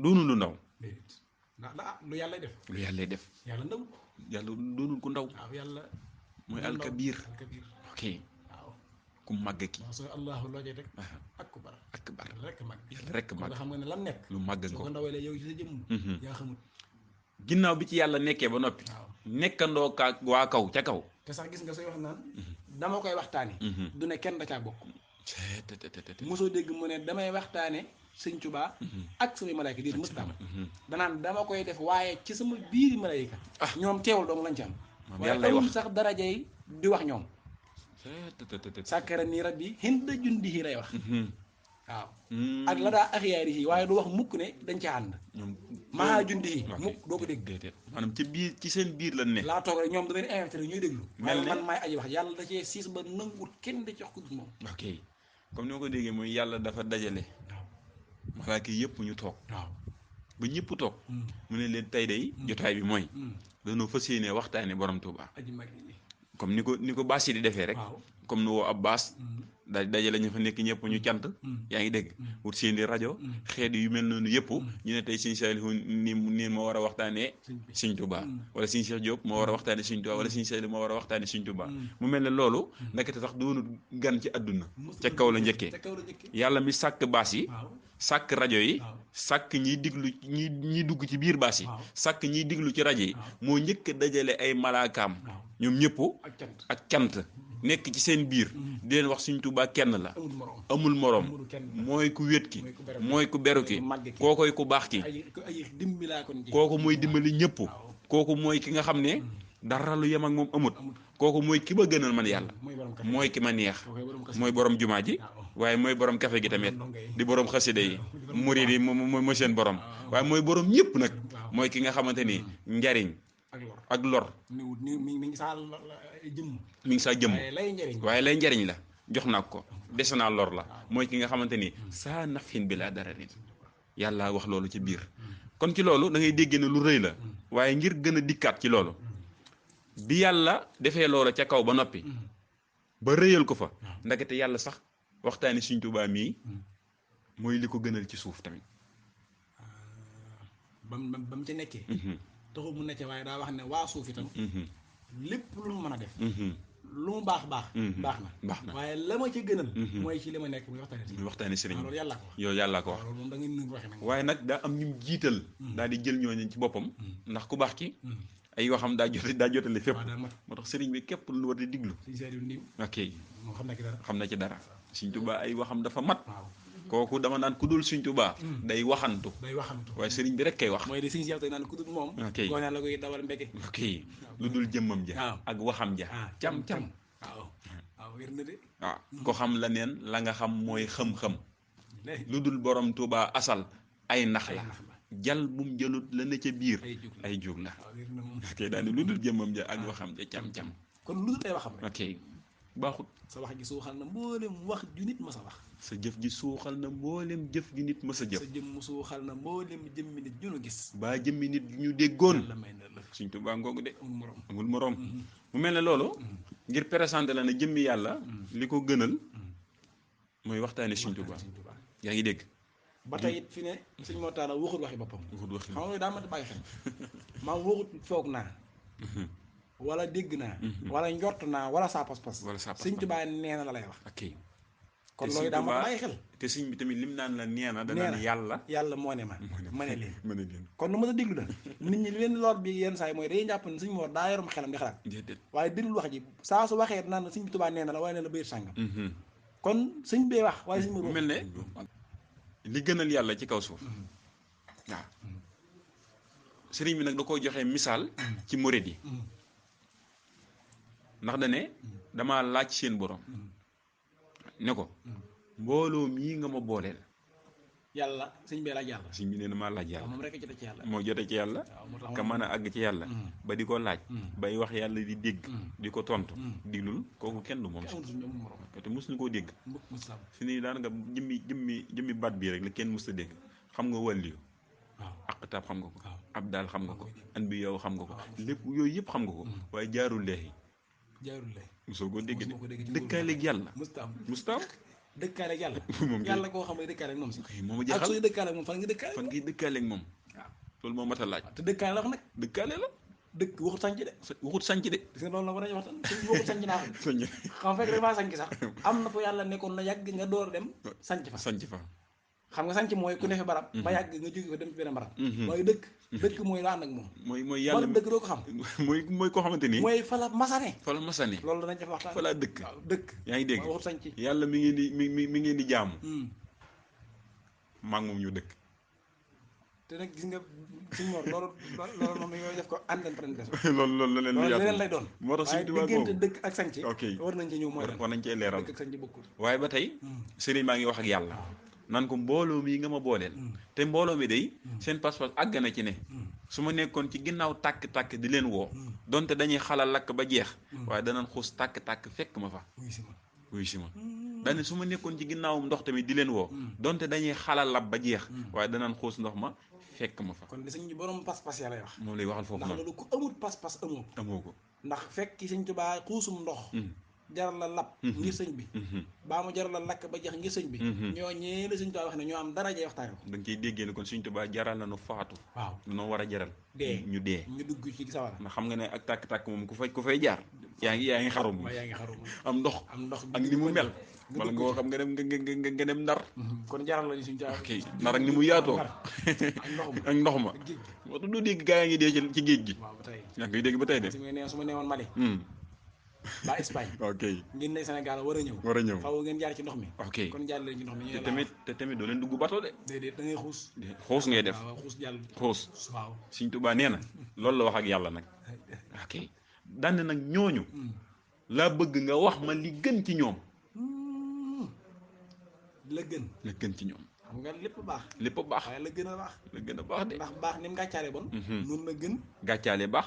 doonu lu ndaw ndax lu yàlla def yàlla ndaw yàlla doonul ku ndaw yàlla mooy alkabiir ok ku màgg ki soo allahu loo jee rek akbar yàlla rek màgg nga xam nga ne lam nekk lu màgg soo ko ndawalee yow ci sa jëmm yaa xamut ginnaaw bi ci yàlla nekkee ba noppi nekkandoo ka waa kaw ca kaw te sax gis nga sooy wax naan dama koy waxtaane du ne kenn da caa bokk mosoo dégg mu ne damay waxtaane Sëñ Tuubaa ak samay malaayka déet mos daam danaan dama koy def waaye ci sama biiri malaayka ñoom teewul dong lañ ci am waaye amul sax darajay di wax ñoom sàkkara nii rabbi hinda jundihi lay wax waaw ak la daa axyaari yi waaye du wax mukk ne dañ ca ànd maa jundihi mukk doo ko dégg maanaam ci biir ci seen biir lan ne laa toog rek ñoom damay invité rek ñuy déglu waaye man maay aji wax yàlla da cee siis ba nangut kenn da jox ko gis moom ok comme ni ma ko déggee mooy yàlla dafa dajale malaaka yëpp ñu toog ba ñëpp toog mu ne leen tey day jotaay bi mooy dañoo fas yéene waxtaane borom Tuubaa comme ni ko baas yi di defee rek comme nu woo ab baas dajale ñu fa nekk ñëpp ñu cant yaa ngi dégg wut seeni rajo xeet yu mel noonu yëpp ñu ne tey Sëñ Saalihu nii moo war a waxtaanee Sëñ Tuubaa wala Sëñ Cheikh Diop moo war a waxtaane Sëñ Tuubaa wala Sëñ Saalihu moo war a waxtaane Sëñ Tuubaa mu mel ne loolu ndekete sax doonu gan ci àdduna ca kaw la njëkkee yàlla mi sàkk baas yi sàkk rajo yi sàkk ñiy diglu ñiy dugg ci biir baas yi sàkk ñiy diglu ci rajo yi moo njëkk dajale ay malaakaam ñoom ñëpp ak cant nekk ci seen biir di leen wax Sëñ Tuubaa kenn la amul morom amul moroom amul kenn mooy ku wét ki mooy ku beru ki, mooy ku beru ki màgg ki, kookoy ku baax ki ay dimbilaa kon ji kooku mooy dimbali ñëpp waaw kooku mooy ki nga xam ne dara lu yem ak moom amut kooku mooy ki ma gënal man yàlla mooy borom kafe mooy ki ma neex kookoy borom kafe mooy borom jumaa ji waaye mooy borom kafe gi tamit di borom xasida yi murid yi mooy seen borom waaye mooy borom ñëpp nag mooy ki nga xamante ni njariñ ak lor ak lor niwut ni mi ngi saa jëmm mi ngi saa jëmm waaye lay njëriñ waaye lay njariñ la jox naa ko dese naa lor la mooy ki nga xamante ni saa nafin bi laa dara nit yàlla wax loolu ci biir kon ci loolu da ngay dégg ne lu rëy la waaye ngir gën a dikkaat ci loolu bi yàlla defee loola ca kaw ba noppi ba rëyal ko fa ndakate yàlla sax waxtaani Sëñ Tuubaa mii mooy li ko gënal ci suuf tamit ba mu ca nekkee taxul mu nekkee waaye daa wax ne waa suuf itam lépp lu mu mën a def lu mu baax baax baax na waaye la ma ca gënal mooy ci li ma nekk muy waxtaani sëriñ loolu yàlla ko wax yow yàlla ko wax loolu moom da ngeen nu waxe nag waaye nag daa am ñu jiital daal di jël ñooñu ci boppam ndax ku baax ki ay waxam daa jotale fépp moo tax sëriñ bi képp lu war di diglu suñu seet yu niim ok moo xam na ci dara xam na ci dara Sëñ Tuubaa ay waxam dafa mat waaw kooku dama naan ku dul Sëñ Tuubaa day waxantu day waxantu waaye sëriñ bi rek kay wax mooy di suñu seet naan ku dul moom ok goonee la koy dawal mbeke ok lu dul jëmmam ja waaw ak waxam ja cam waaw waaw wér na de waaw ko xam la neen la nga xam mooy xam-xam lu dul borom Tuubaa asal ay nax la jal bum jëlut la ne ca biir ay jug la waaw wér na moom ok daal ni lu dul jëmmam ja ak waxam ja cam kon lu dul ay waxam rek ok baaxut sa wax gi suuxal na mboolem wax ju nit ma sa wax sa jëf ji suuxal na mboolem jëf gi nit mës a jëf sa jëmm suuxal na mboolem jëmmi nit ju nu gis baa jëmmi nit ñu déggoon la may na la Sëñ Tuubaa ngoogu de amul morom amul moroom mu mel ne loolu ngir présenté la ne jëmmi yàlla li ko gënal mooy waxtaane Sëñ Tuubaa yaa ngi dégg ba tey it fi ne suñ moo taala waxul waxi boppam xam nga daa mën a bàyyi xel maam waxut foog naa wala dégg naa wala njort naa wala saa pas-pas Sëñ Tuubaa nee na la lay wax ok kon loolu daa mën a bàyyi xel te sëñ bi tamit lim naan la nee na danaan yàlla moo ne ma ma ne leen mën a leen kon lu ma a déglu la nit ñi leen lool bi yenn saa yi mooy dañuy jàpp ne suñ moo daa yorum xelam di xalaat déedéet waaye déglu wax ji saa su waxee naan la Sëñ Tuubaa nee na la waaye nee na bayit sàngam kon sëñ bee wax waaye sëñ mu mel ne li gënal yàlla ci kaw suuf waaw sëriñ bi nag da koo joxe misaal ci murid yi ndax da ne damaa laaj seen borom ne ko mbooloo mii nga ma booleel yàlla sëñ bee laaj yàlla sëñ bi nee na maa laaj yàlla moom rek jote ci yàlla moo jote ci yàlla ka mën a àgg ci yàlla ba di ko laaj bay wax yàlla di dégg di ko tontu diglul kooku kenn du moom te mos ñu koo dégg fi nii daanaka jëmmi baat bii rek la kenn mos a dégg xam nga wàlliyu aqtaab xam nga ko ab daal xam nga ko an bi yow xam nga ko lépp yooyu yëpp xam nga ko waaye jaarul leexi mosoo koo dégg de dëkkaaleeg yàlla mustaam dëkkaaleeg yàlla moom yàlla koo xam ne dëkkaaleeg moom si moom a ak jaaxal suy dëkkaaleeg moom fan nga dëkkaaleeg fan ngay dëkkaaleeg moom waaw loolu moo mat a laaj te dëkkaale la wax nag dëkkaale la dëkk waxut sanc de waxut sanc de gis nga loolu la war a waxtaan suñ waxut sanc naa sanc xam fekk dafa sanc sax am na fu yàlla nekkoon la yàgg nga door dem sanc fa sanc fa xam nga sanc mooy ku ne fi barab ba yàgg nga jóge fa dem ci beneen barab waaye dëkk mooy la ànd ak moom mooy yàlla dëkk doo ko xam mooy koo xamante ni mooy fa la masane fa la masane loolu danañ def waxtaan fa laa dëkk waaw dëkk yaa ngi dégg waxut sanc yàlla mi ngeen di mi ngeen di jaamu maa ngi moom ñu dëkk te nag gis nga suñ mor loolu moom yooyu def ko antenne parenthèse loolu leneen lay doon moo tax waaye suñu tubaab diggante boobu dëkk ak sanc ok war nañ ci ñëw mooy lan war nañ cee leeral dëkk ak sanc bokkul waaye ba tey sëriñ maa ngi wax ak yàlla nan ko mbooloo mii nga ma booleel te mbooloo mi day seen pas-pas àgg na ci ne su ma nekkoon ci ginnaaw tàkk-tàkk di leen woo donte dañuy xalal lakk ba jeex waaye danañ xuus tàkk-tàkk fekk ma fa wuy si ma daane su ma nekkoon ci ginnaawum ndox tamit di leen woo donte dañuy xalal lab ba jeex waaye danañ xuus ndox ma fekk ma fa kon di sëñ bi borom pas-pas ya lay wax moom lay waxal foofu ndax noonu loolu ku amul pas-pas amoo ko ndax fekk sëñ Tuubaa xuusum ndox jaral la lab ngir sëñ bi baa mu jaral la lakk ba jeex ngir sëñ bi ñoo ñee la sëñ Tuubaa wax ne ñoo am daraje waxtaane ko da nga ciy déggee ne kon Sëñ Tuubaa jaral na nu faatu waaw danoo war a jaral dee ñu dee ñu dugg ci sawara ndax xam nga ne ak tàkk-tàkk moom ku fay jaar yaa ngi xarum waaye yaa ngi xarum am ndox ak ni mu mel wala nga xam nga dem nga dem ndar kon jaral la ñu sëñ Tuubaa ok ndar ak ni mu yaatoo ak ndox ma moo tax doo dégg gaa yaa ngi dee ci géej gi waaw ba tey yaa ngi koy dégg ba tey de su ma neewoon Mali ba Espagne ok ngeen ne Sénégal war a ñëw war a ñëw faaw ngeen jaar ci ndox mi ok kon jaar leen ci ndox mi te tamit doo leen dugg bato de déedéet da ngay xuus xuus ngay def waaw xuus jàll xuus waaw Sëñ Tuubaa nee na loolu la wax ak yàlla nag ok daan nag ñooñu laa bëgg nga wax ma li gën ci ñoom la gën ci ñoom xam nga lépp baax lépp baax waaye la gën a baax la gën a baax de ndax baax ni mu gàccaale bon noonu la gën gàccaale baax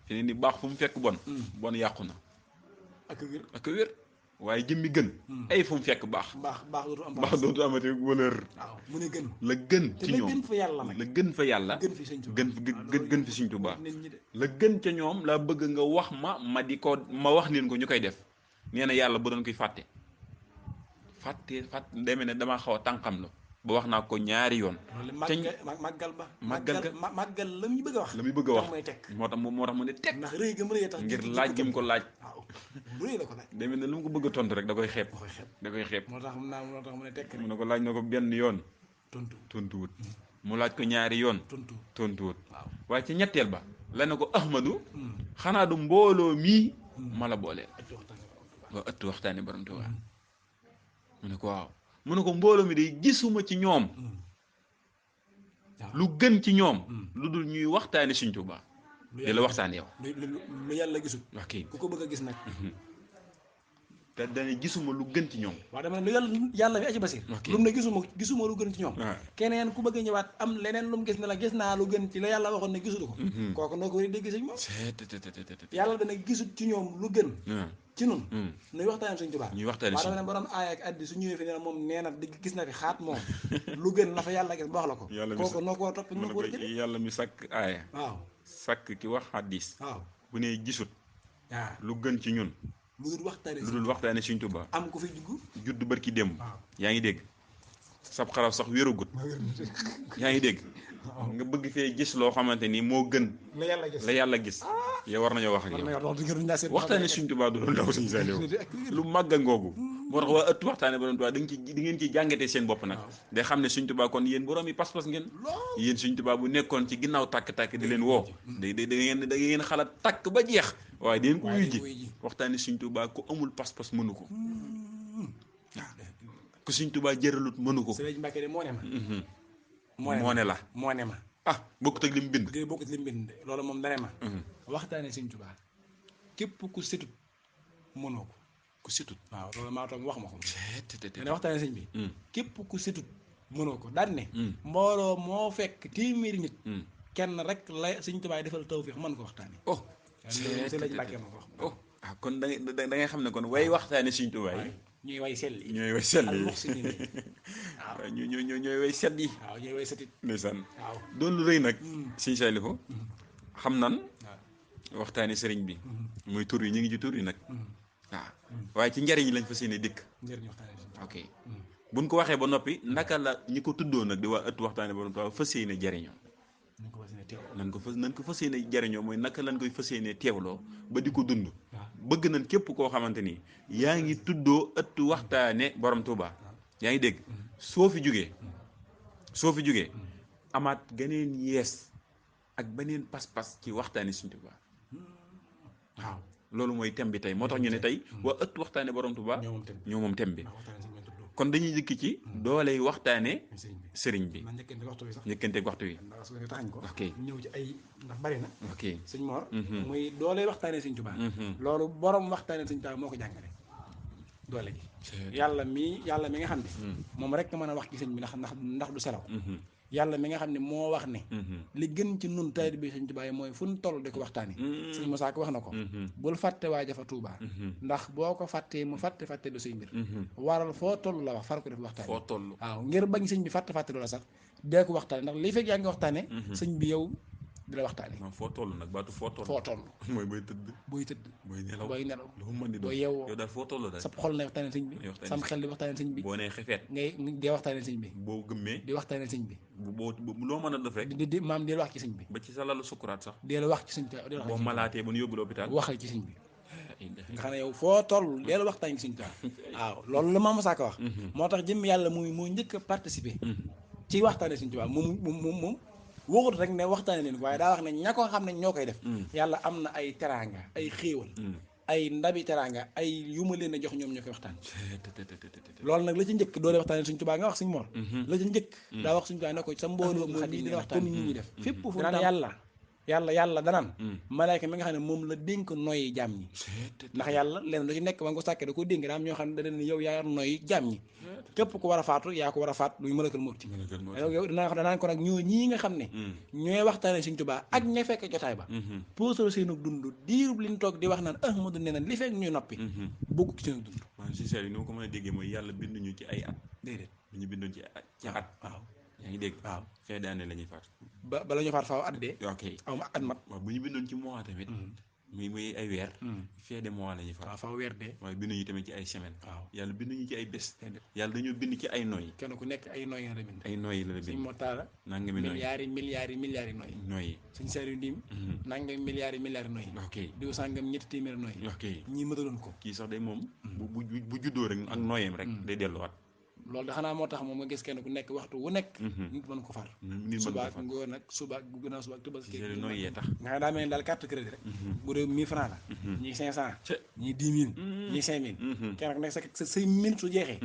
fi ne ni baax fu mu fekk bon bon yàqu na ak wér ak wér waaye jëmmi gën ay fu mu fekk baax baax dootu am baax dootu amati valeur waaw mu ne gën la gën ci la ñoom gën fa yàlla nag la gën fa yàlla gën fi Sëñ Tuubaa gën fi Sëñ Tuubaa nit ñi de la gën ca ñoom laa bëgg nga wax ma di ko ma wax leen ko ñu koy def nee na yàlla bu doon koy fàtte demee ne damaa xaw a tànqam la ba wax naa ko ñaari yoon loolu màggal ba màggal la muy bëgg a wax la muy bëgg a wax mooy tekk moo tax mu ne tekk ndax rëy gëm rëy tax ngir laaj gi mu ko laaj waaw rëy la ko laaj demee ne lu mu ko bëgg a tontu rek da koy xeeb moo tax mu ne tekk mu ne ko laaj na ko benn yoon tontuwut mu laaj ko ñaari yoon tontuwut waaye ci ñetteel ba la ne ko Ahmadu xanaa du mbooloo mii ma la booleel waa ëtt waxtaane borom Tuubaa mu ne ko waaw mu ne ko mbooloo mi day gisuma ci ñoom lu gën ci ñoom lu dul ñuy waxtaane Sëñ Tuubaa di la waxtaane yow lu yàlla gisul ok ku ko bëgg a gis nag te dane gisuma lu gën ci ñoom waaw dama ne lu yàlla bi aci basir lu mu ne gisuma lu gën ci ñoom keneen ku bëgg a ñëwaat am leneen lu mu gis ne la gis naa lu gën ci la yàlla waxoon ne gisulu ko kooku noo ko war a dégg sëñ moom yàlla dana gisut ci ñoom lu gën ci nun nuy waxtaane Sëñ Tuubaa ñuy waxtaane waaw dama ne borom aaya ak addi su ñëwee fi ne moom nee na di gis na fi xaat moom lu gën la fa yàlla gis ba wax la ko kooku noo ko war a topp noo ko war a jëlee yàlla mi sàkk aaya waaw sàkk ki wax xaddis waaw bu ne gisut waaw lu gën ci ñun lu dul waxtaane Sëñ Tuubaa am ku fi judd barki démb yaa ngi dégg sab xaraf sax wéragut yaa ngi dégg nga bëgg fee gis loo xamante ni moo gën la yàlla gis yow war nañoo wax ak yow waxtaane Sëñ Tuubaa du doon ndaw Sëñ Saaliw lu màgg a ngoogu moo tax waa ëtt waxtaane borom Tuubaa di ngeen ci jàngatee seen bopp nag day xam ne Sëñ Tuubaa kon yéen borom yi pas-pas ngeen yéen Sëñ Tuubaa bu nekkoon ci ginnaaw tàkk-tàkk di leen woo da ngeen xalaat tàkk ba jeex waaye di ngeen ko wuy ji waxtaane Sëñ Tuubaa ku amul pas-pas mënu ko ku Sëñ Tuubaa jëralut mënu ko Sëriñ Mbàkke de moo ne ma moo ne la ah bokkut ak li mu bind bokkut li mu bind loolu moom dane ma waxtaane Sëñ Tuubaa képp ku setut mënoo ko ku setut waaw loolu maa toog wax ma ko dane waxtaane sëñ bi képp ku setut mënoo ko daan ne mbooloo moo fekk téeméeri nit kenn rek la Sëñ Tuubaa defal tawfiix mën ko waxtaane Sëriñ Mbàkke ma ko wax ah kon da ngay xam ne kon way waxtaane Sëñ Tuubaa yi ñooy way sell yi ñooy way sell yi waaw ñooy way sell yi waaw ñooy way setit ndeysaan waaw doon lu rëy nag Sëñ Saalihu xam nan waxtaane sëriñ bi muy tur yi ñu ngi ci tur yi nag waaw waaye ci njariñ lañ fas yéene dikk ok buñ ko waxee ba noppi naka la ñi ko tuddoo nag di waa ëtt waxtaane borom Tuubaa fas yéene jariñoo nan ko fas yéene jariñoo mooy naka lañ koy fas yéene teewloo ba di ko dund bëgg nañ képp koo xamante ni yaa ngi tuddoo ëtt waxtaane borom Tuubaa yaa ngi dégg soo fi jógee amaat geneen yees ak beneen pas-pas ci waxtaane Sëñ Tuubaa waaw loolu mooy thème bi tey moo tax ñu ne tey waa ëtt waxtaane borom Tuubaa ñoo moom thème bi kon dañuy jëkk ci dooley waxtaane sëriñ bi njëkkanteeg waxtu wi ok ñëw ci ay ndax bari na ok sëñ Mor muy dooley waxtaane Sëñ Tuubaa loolu borom waxtaane Sëñ Tuubaa moo ko jàngale doole gi yàlla mi nga xam ne moom rek mën a wax ci sëñ bi ndax du selaw yàlla mi nga xam ne moo wax ne li gën ci nun taalibe bi Sëñ Tuubaa yi mooy fu ñu toll di ko waxtaani sëñ Musaa Ka wax na ko bul fàtte waa jafa Tuubaa ndax boo ko fàttee mu fàtte du say mbir waral foo toll la wax far ko def waxtaani foo toll waaw ngir bañ sëñ bi fàtte loola sax dee ko waxtaani ndax li fekk yaa ngi waxtaane sëñ bi yow di la waxtaane foo toll nag baatu foo toll mooy booy tëdd booy nelaw lu mu mën di doon booy yeewoo yow daal foo toll rek sa xol na waxtaane sëñ bi sam xel di waxtaane sëñ bi boo nee xefeet ngay dee waxtaane sëñ bi boo gëmmee di waxtaane sëñ bi boo loo mën a def rek di maam deel wax ci sëñ bi ba ci sa lalu sukuraat sax deel wax ci sëñ bi boo malaatee ba ñu yóbbu l'hôpital waxal ci sëñ bi nga xam ne yow foo toll deel waxtaan ci sëñ bi waaw loolu la Maam Musaa Ka wax moo tax jëm yàlla moo njëkk a participer ci waxtaane sëñ Tuubaa moom waxut rek ne waxtaane leen ko waaye daa wax ne ña ko xam ne ñoo koy def yàlla am na ay teraanga ay xéewal ay ndabi teraanga ay yu ma leen a jox ñoom ñoo koy waxtaan loolu nag la ci njëkk doole waxtaane Sëñ Tuubaa nga wax Sëñ Mor la ci njëkk daa wax Sëñ Tuubaa ne ko sa mbooloo moom ñii dina waxtaan comme nit ñi def fépp fu danaan yàlla danaan malaayka mi nga xam ne moom la dénk noyyi jaam ñi ndax yàlla leen lu ci nekk ba nga ko sàkkee da ko dénk daa am ñoo xam ne da leen yow yaa noyyi jaam ñi képp ku war a faatu yaa ko war a faat luy malakal mawti yow danaan ko nag ñoo ñii nga xam ne ñooy waxtaane Sëñ Tuubaa ak ña fekk jotaay ba posal seenu dund diirub liñ toog di wax naan Ahmadu nee na li fekk ñuy noppi bokku ci seenu dund maanaam si seer yi ni ma ko mën a déggee mooy yàlla binduñu ci ay at déedéet ñu bindoon ci at waaw yaa ngi dégg waaw fin d'année la ñuy faat bala ñu faat faaw at dee ok aw ma at mat waaw bu ñu bindoon ci mois tamit muy ay weer fin de mois la ñuy faat waaw faaw weer dee waaye binduñu tamit ci ay semaine waaw yàlla binduñu ci ay bés yàlla dañoo bind ci ay noy kenn ku nekk ay noy nga la bind ay noy la Sëñ bind Mortala nangami noy milliards yi noy noy Sëñ Saliou Ndim nangami milliards yi noy ok diw sàngam ñetti téeméer noy ok ñii mëtaloon ko kii sax day moom bu juddoo rek ak noyeem rek day delluwaat loolu da xanaa moo tax moom nga gis kenn ku nekk waxtu wu nekk nit mën ko far suba ak ngoon nag suba ak gannaaw suba ak Tabaski noy yee tax nga xam ne daa mel ni daal carte crédit rek bu dee 1000 francs la ñii 500 ñii 10 000 ñii 5 000 kenn ku nekk sa say minute su jeexee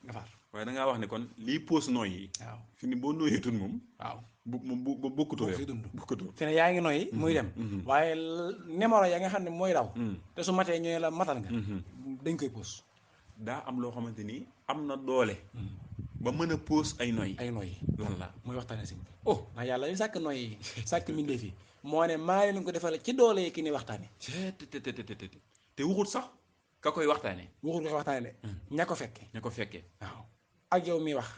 nga far waaye da ngaa wax ne kon lii pause noy yi waaw fi ni boo noyeetul moom waaw bu bokkutoo fi dund bokkutoo fi ne yaa ngi noyyi muy dem waaye numéro ya nga xam ne mooy daw te su matee ñooy la matal nga dañ koy pause daa am loo xamante ni am na doole ba mën a pause ay noy lan la muy waxtaane sëñ bi oh ndax yàlla li sàkk noy yi sàkk mbindeef yi moo ne maa leen ko defal ci doole yi ki ni waxtaane te waxut sax ka koy waxtaane waxut ko waxtaane de ña ko fekke waaw ak yow miy wax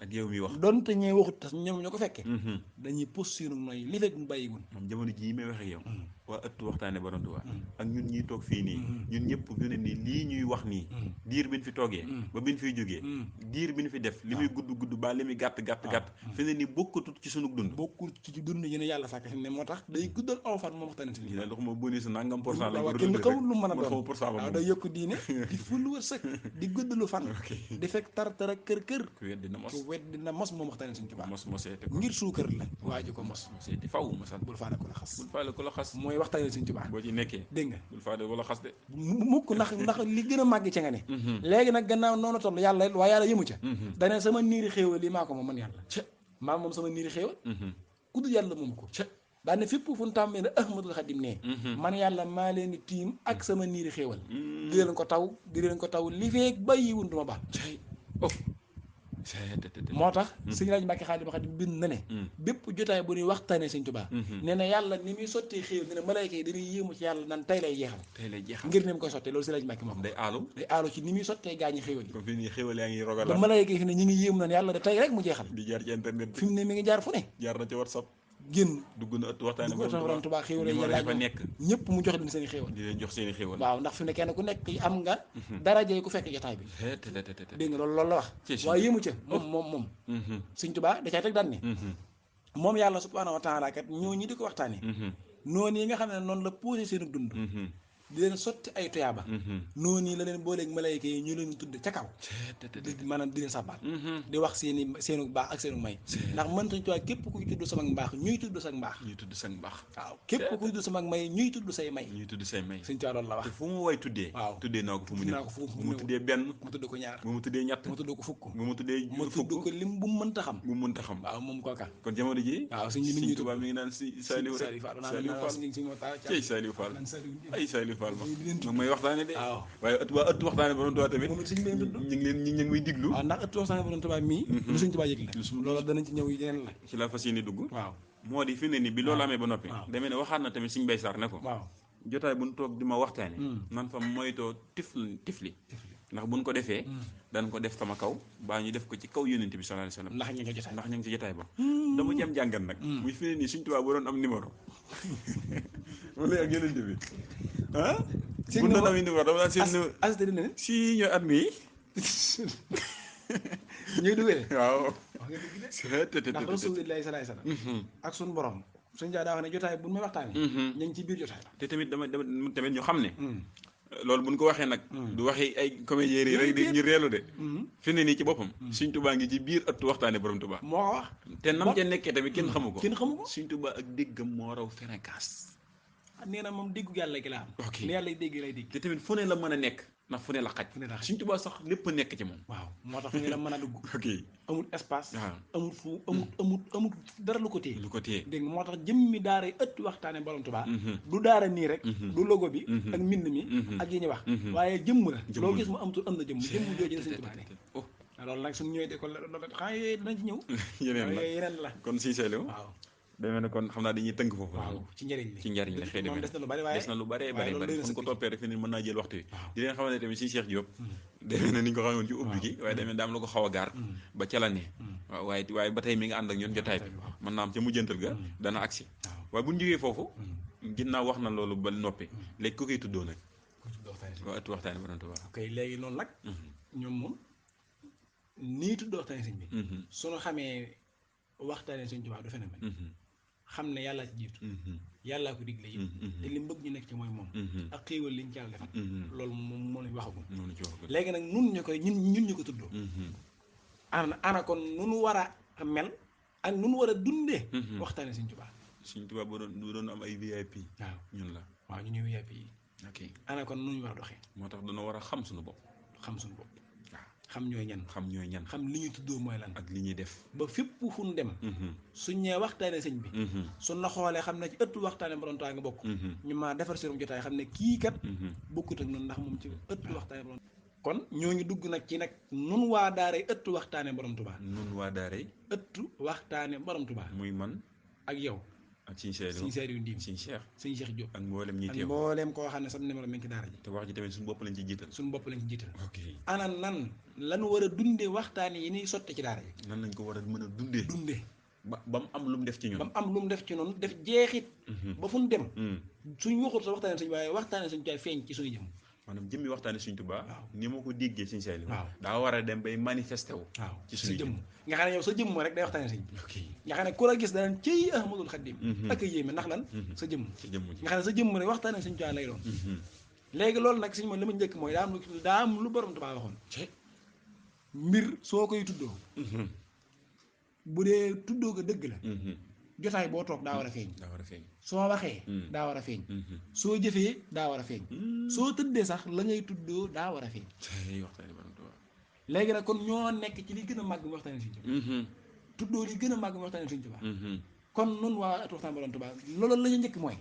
donte ñee waxut tas ñoom ñoo ko fekke dañuy pause sunu noy li fekk mu bàyyiwul moom jamono jii may wax ak yow waa ëttu waxtaane Borom Tuubaa ak ñun ñuy toog fii nii ñun ñëpp ñu ne nii lii ñuy wax nii diir bi ñu fi toogee ba bi ñu fiy jógee diir bi ñu fi def li muy gudd ba li muy gàtt fi ne nii bokkatut ci sunu dund bokkul ci dund yi ne yàlla sàkk fi ne moo tax day guddal aw fan moom waxtaane si la doxuma boni sa nangam % lañ ko kenn xamul lu mën a doon waaw day yokk diine di ful wërsëg di guddalu fan di fekk tar ak kër ku weddina mos moom waxtaane Sëñ Tuubaa ngir suukar la waa ji ko mos faw ma sant bul faale ko la xas mooy waxtaane Sëñ Tuubaa boo ci nekkee dégg nga bul faale wala xas de mukk ndax li gën a màgg ca nga ne léegi nag gannaaw noonu toll yàlla waaye yàlla yëmu ca dane sama niiri xéewal yi maa ko moom man yàlla maa moom sama niiri xéewal ku dul yàlla moom ko daane fépp fu ñu tàmmee ne Ahmadul Xadim ne man yàlla maa leen di tiim ak sama niiri xéewal di leen ko taw li feek bàyyi wun duma baax moo tax sëñ Laaj Mbàkke Xaadim bind na ne bépp jotaay bu ñuy waxtaanee Sëñ Tuubaa nee na yàlla ni muy sottee xéew ne ne malayka yi dañuy yéemu ci yàlla nan tey lay jeexal ngir ni mu koy sottee loolu sëñ Laaj Mbàkke moom day aalu ci ni muy sottee gaañi xéewal yi comme fi nii xéewal yaa ngi rogal ba malayka yi fi ne ñu ngi yéemu nan yàlla da tey rek mu jeexal di jaar ci internet fi mu ne mi ngi jaar fu ne jaar na ci WhatsApp génn dugg na ëtt waxtaane Borom Tuubaa xéewal yi yàlla fa nekk ñëpp mu jox leen seen i xéewal di leen jox seen i xéewal waaw ndax fi ne kenn ku nekk am nga daraja yi ku fekk jotaay bi dégg nga loolu la wax waaye yéemu ca moom Sëñ Tuubaa da cay teg daan ne moom yàlla subhaanahu wa taala kat ñoo ñi di ko waxtaane noonu yi nga xam ne noonu la posé seen dund di leen sotti ay tuyaaba noonu yi la leen booleeg malayka yi ñu leen tudd ca kaw maanaam di leen sàbbaal di wax seenu baax ak seenu may ndax mën Sëñ Tuubaa képp kuy tudd sama mbaax ñuy tudd sa mbaax waaw képp kuy tudd sama may ñuy tudd say may Sëñ Tuubaa loolu la wax te fu mu way tuddee waaw tuddee naa ko fu mu nekk bu mu tuddee benn mu tudd ko ñaar bu mu tuddee ñett mu tudd ko fukk bu mu tuddee tudd ko lim bu mu mënta xam waaw moom kooka kon jamono ji waaw Sëñ Tuubaa mi ngi naan Saliou Fall ay Saliou Fall moom mooy waxtaane de waaye waa ëttu waxtaane Borom Tuubaa tamit ñu ngi muy diglu waaw ndax ëttu waxtaane Borom Tuubaa mii lu Sëñ Tuubaa yëg la loolu danañ ci ñëw yeneen la ci la fas yéene dugg waaw moo di fi ne ni bi loolu amee ba noppi demee ne waxaat na tamit Sëñ Mbay Sarr ne ko jotaay bu ñu toog di ma waxtaane nan fa moytoo tifli ndax buñ ko defee dañ ko def sama kaw baa ñu def ko ci kaw Yonent bi sallallahu alayhi wasallam ndax ñu ngi ci jotaay ba dama ci am jàngat nag muy fi ne nii Sëñ Tuubaa bu doon am numéro wala ak Yonent bi bu doon am numéro dama daan seen si ñooy at mi ñuy duggee waaw ndax Rasuulullaahi sallallaahu alayhi wasallam ak suñu borom suñu jaa daa wax ne jotaay bu may waxtaane ñu ngi ci biir jotaay te tamit dama tamit ñu xam ne loolu buñ ko waxee nag du waxi ay comédiens yi rek di ñu reelu de fi ne nii ci boppam Sëñ Tuubaa ngi ci biir ëttu waxtaane Borom Tuubaa moo ko wax te nam ca nekkee tamit kenn xamu ko Sëñ Tuubaa ak déggam moo raw fréquence nee na moom déggu yàlla gi la am. ok ni yàlla dégg lay dégg. te tamit fu ne la mën a nekk ndax fu ne la xaj. fu ne la xaj Sëñ Tuubaa sax lépp a nekk ci moom. waaw moo tax fu ne la mën a dugg. ok amul espace. waaw amul fu amul dara lu ko téye. lu ko téye. dégg nga moo tax jëmmi daara yi ëtt waxtaane borom Tuubaa du daara nii rek. du logo bi. ak mbind mi. ak yi ñuy wax. waaye jëmm la. loo gis mu amatul am na jëmm jooju la Sëñ Tuubaa ne. oh loolu nag suñu ñëwee de ko loolu xanaa yooyu dinañ ci ñëw. yeneen la kon Sëñ Saliou. waaw demee na kon xam naa dañuy tënk foofu. waaw ci njëriñ li ci njëriñ la xëy na des na lu bari waaye des na lu bari bari fu ñu ko toppee rek fi ne mën naa jël waxtu wi. waaw di leen xamante tamit si Cheikh Diop. demee na ni ñu ko xamoon ci ubbi gi waaye demee daam la ko xaw a gaar ba ca la ne waaw waaye ba tey mi nga ànd ak ñun jotaay bi mën naa am ca mujjantal ga dana agsi waaye bu ñu jógee foofu ginnaaw wax na loolu ba noppi léegi ku koy tuddoo nag waaw ëttu waxtaane borom Tuubaa ok léegi noonu nag ñoom moom nii tudd waxtaane sëñ bi suñu xamee waxtaane sëñ Tuubaa du phénomène xam ne yàllaa ci jiitu yàllaa ko digle yi te li mu bëgg ñu nekk ci mooy moom ak xéewal liñ ci yàlla defal loolu moom lañ waxagum léegi nag nun ñu koy ñun ñu ko tuddoo ana kon nunu war a mel ak nunu war a dundee waxtaane sëñ Tuubaa Sëñ Tuubaa bu doon am ay VIP waaw ñun la waaw ñu ñuy VIP yi ok ana kon nu ñu war a doxee moo tax dana war a xam suñu bopp xam suñu bopp waaw xam ñooy ñan xam ñooy ñan xam li ñu tuddoo mooy lan ak li ñuy def ba fépp fu ñu dem suñ ñee waxtaane sëñ bi suñ la xoolee xam ne ci ëttu waxtaane borom Tuubaa nga bokk ñu ma defar sérum jotaay xam ne kii kat bokkut ak noonu ndax moom ci ëttu waxtaane borom kon ñooñu dugg nag ci nag nun waa daaray ëttu waxtaane borom Tuubaa nun waa daaray ëttu waxtaane borom Tuubaa muy man ak yow ak Sëñ Saliou Sëñ Saliou Ndim Sëñ Cheikh Sëñ Cheikh Diop ak mboolem ñi ak teew mbooleem koo xam ne sam numéro mi ngi ci daara ji te wax ji tamit suñu bopp lañ ci jiital suñu bopp lañ ci jiital ok ana nan lañu war a dundee waxtaane yi niy sotte ci daara ji nan lañ ko war a mën a dundee ba mu am lu mu def ci ñun ba mu am lu mu def ci noonu def jeexit ba fu ñu dem suñ waxul sa waxtaane suñ waaye waxtaane suñ tuwaay feeñ ci suñu jëm maanaam jëmmi waxtaane Sëñ Tuubaa waaw ni ma ko déggee Sëñ Saliou waaw daa war a dem bay manifesté wu waaw ci sa suñu jëmm nga xam ne yow sa jëmm rek day waxtaane sëñ bi ok nga xam ne ku la gis danaan cëy Ahmadul Xadim ak a yéeme ndax lan sa jëmm ci jëmm ji nga xam ne sa jëmm rek waxtaane suñ tuwaay lay doon léegi loolu nag suñ moom li ma njëkk mooy daa am lu borom Tuubaa waxoon mbir soo koy tuddoo bu dee tuddoo ko dëgg la jotaay boo toog daa war a feeñ daa war a feeñ soo waxee daa war a feeñ soo jëfee daa war a feeñ soo tëddee sax la ngay tuddoo daa war a feeñ waxtaane borom Tuubaa léegi nag kon ñoo nekk ci li gën a màgg mu waxtaane Sëñ Tuubaa tuddoo li gën a màgg mu waxtaane Sëñ Tuubaa kon nun waa at waxtaan borom Tuubaa loolu la ñu njëkk mooy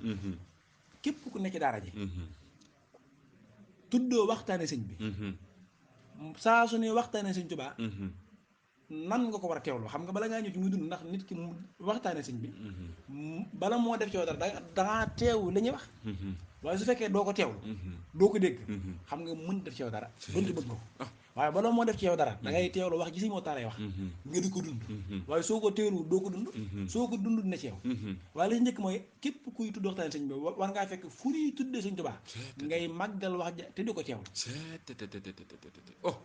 képp ku nekk ci daara ji tuddoo waxtaane sëñ bi saa su ne waxtaane Sëñ Tuubaa nan nga ko war a teewlu xam nga bala ngaa ñëw ci muy dund ndax nit ki mu waxtaane sëñ bi bala moo def ci yow dara dangaa teew li ñuy wax waaye su fekkee doo ko teewlu doo ko dégg xam nga mën def ci yow dara donte bëgg nga ko waaye bala moo def ci yow dara da ngay teewlu wax ji si moo taalay wax nga di ko dund waaye soo ko teewlu doo ko dund soo ko dund dina ci yow waaye li njëkk mooy képp kuy tudd waxtaane sëñ bi war ngaa fekk fu ñuy tuddee Sëñ Tuubaa ngay màggal wax ja te di ko teewlu oh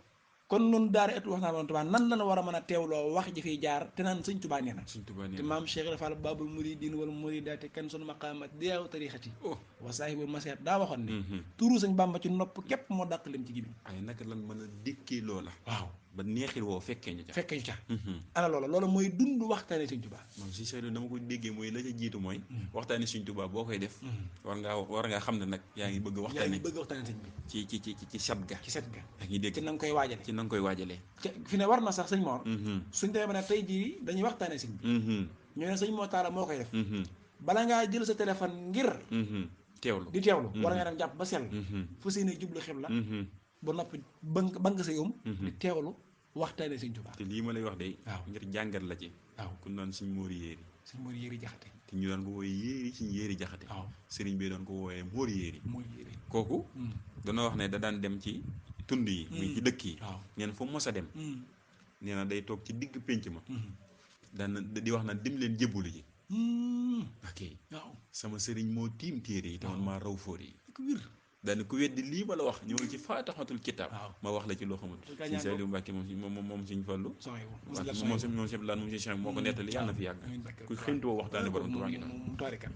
kon noonu daara ëttu waxtaan borom Tuubaa nan la war a mën a teewloo wax ji fiy jaar te naan Sëñ Tuubaa nee na Sëñ Tuubaa nee te na maam Cheikh Ibra Fall babul muridin wal muridaati kan sunu maqaamat diyaaw tarixati wa saahibul masihat daa waxoon ne turu Sëñ Bàmba ci nopp képp moo dàq lim ci gibi ay naka lan mën a dikkee loola waaw ba neexil woo fekkee ñu ca fekkee ñu ca ana loolu mooy dund waxtaane Sëñ Tuubaa moom Sëñ Saliou dama ko déggee mooy la ca jiitu mooy waxtaane Sëñ Tuubaa boo koy def war ngaa xam ne nag yaa ngi bëgg yaa ngi waxtaane bëgg waxtaane sëñ bi ci sat ga ci set ga yaa ngi dégg ci na nga koy waajale ci na nga koy waajalee fi ne war na sax sëñ Mor suñ demee ba ne tey jii dañuy waxtaane sëñ bi ñu ne sëñ Mor Talla moo koy def bala ngaa jël sa téléphone ngir teewlu di teewlu war nga dem jàpp ba sell fu seeni jublu xibla ba noppi bank say di teewlu waxtaane Sëñ Tuubaa te lii ma lay wax de waaw ngir jàngat la ci waaw ku naan suñ móori yéeri sëñ Mor Yéeri Jaxate te ñu doon ko wooyee yéeri suñ yéeri jaxate waaw sëriñ bi doon ko wooyee móori yéeri mooy Yéeri kooku dana wax ne da daan dem ci tund yi muy ci dëkk yi waaw nee na fu mos a dem nee na day toog ci digg pénc ma daan di wax naan dem leen jébbulu ji ok waaw sama sëriñ moo tiim téere yi te man maa raw fóor yi ku wir daane ku weddi lii ma la wax ñëwal ci faataxatul kitaab waaw ma wax la ci loo xamul Sëñ Saliou Mbàkke moom Sëñ Fallu moom Sëñ Laan moom Sëñ Cheikh moo ko nettali yàlla na fi yàgg ku xëntoo waxtaane borom Tuubaa ngi noonu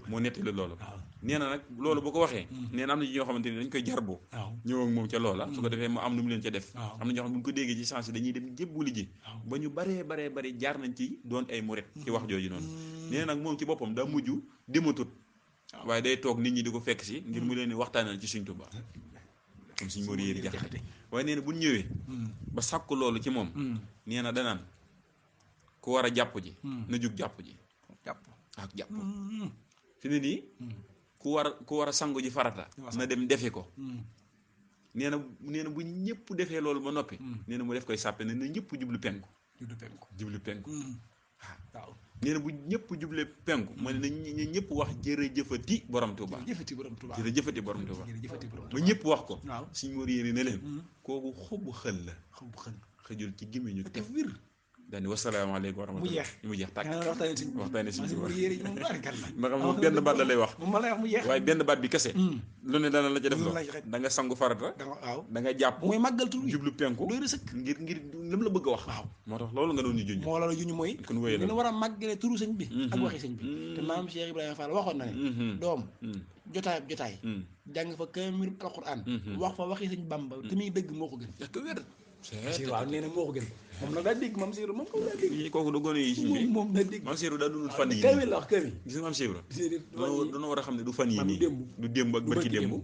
moo nettali loolu nee na nag loolu bu ko waxee nee na am na ci ñoo xamante ni dañ koy jarbu ñëw ak moom ca loola su ko defee mu am nu mu leen ca def am na ñoo xam bu ñu ko déggee ci sens dañuy dem jébbuli ji ba ñu baree jaar nañ ci doon ay murit ci wax jooju noonu nee na nag moom ci boppam daa mujj dematut waaye day toog nit ñi di ko fekk si ngir mu leen di waxtaanal ci Sëñ Tuubaa comme Sëñ Mor Yéri Jaxate waaye nee na bu ñu ñëwee ba sàkku loolu ci moom nee na danaan ku war a jàpp ji na jug jàpp ji jàpp fi ne nii ku war a sangu ji farata na dem defe ko nee na bu ñëpp defee loolu ba noppi nee na mu def koy sàppe ne na ñëpp jublu penku waaw nee na bu ñëpp juble penku ma ne na ñëpp wax jërëjëfati borom Tuuba jërëjëfati borom Tuuba ba ñëpp wax ko Sëñ Mor Yéri ne leen kooku xobu xël la xëjul ci gémmiñu tef wir daani wasalaamaaleykum wa rahmatulah mu jeex tàkk waxtaane Sëñ Tuuba ndax moom benn baat la lay wax waaye benn baat bi kese lu ne dana la ca def loo da nga sangu farata da nga jàpp mooy màggal tur jublu penku ngir li mu la bëgg a wax moo tax loolu nga doon ñu junj moo la juñu mooy kon wéyal dina war a màggale turu sëñ bi ak waxi sëñ bi te maam Cheikh Ibrahima Fall waxoon na ne doom jotaay jàng fa kaamil alxuraan wax fa waxi sëñ Bamba te muy dëgg moo ko gën waaw nee na moo ko gën moom nag daa dégg maam Cheikh moom daa dégg kooku du gone yi ci bi moom daa dégg maam Cheikh daa dundul fan yi kaamil la wax kaamil gis nga maam Cheikh dañoo war a xam ne du fan yi nii du démb ak barki démb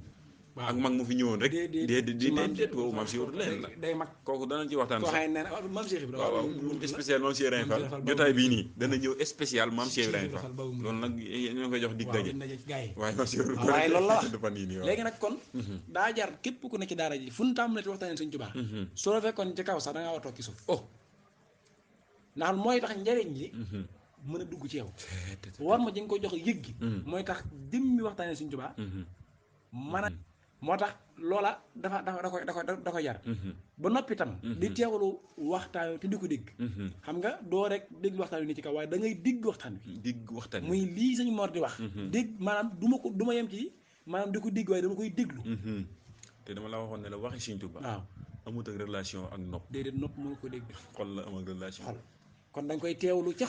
ak mag mu fi ñëwoon rek déedéet boobu maam Cheikh leen la day mag kooku danañ ci waxtaan koo xam ne maam Cheikh Ibrahima waaw spécial maam Cheikh Ibrahima Fall jotaay bii nii dana ñëw spécial maam Cheikh Ibrahima Fall loolu nag ñoo koy jox dig daje waaye maam Cheikh waaye loolu la wax du fan yi nii léegi nag kon daa jar képp ku ne ci daara ji fu ñu tàmbalee ci waxtaanee Sëñ Tuubaa soo la fekkoon ci kaw sax da ngaa war a toog ci suuf ndax mooy tax njariñ li mën a dugg ci yow war ma ji nga ko jox yëg gi mooy tax jëmmi waxtaanee Sëñ Tuubaa man a moo tax loola da koy jar ba noppi tam di teewlu waxtaan te di ko dégg xam nga doo rek dégg waxtaan wi ni ci kaw waaye da ngay dégg waxtaan wi muy lii Sëñ Mor di wax dégg maanaam du ma yem ci maanaam di ko dégg waaye dama koy déglu te dama la waxoon ne la waxi Sëñ Tuubaa waaw amut ak relation ak nopp déedéet nopp mënu ko dégg xol la am ak relation xol kon da nga koy teewlu ci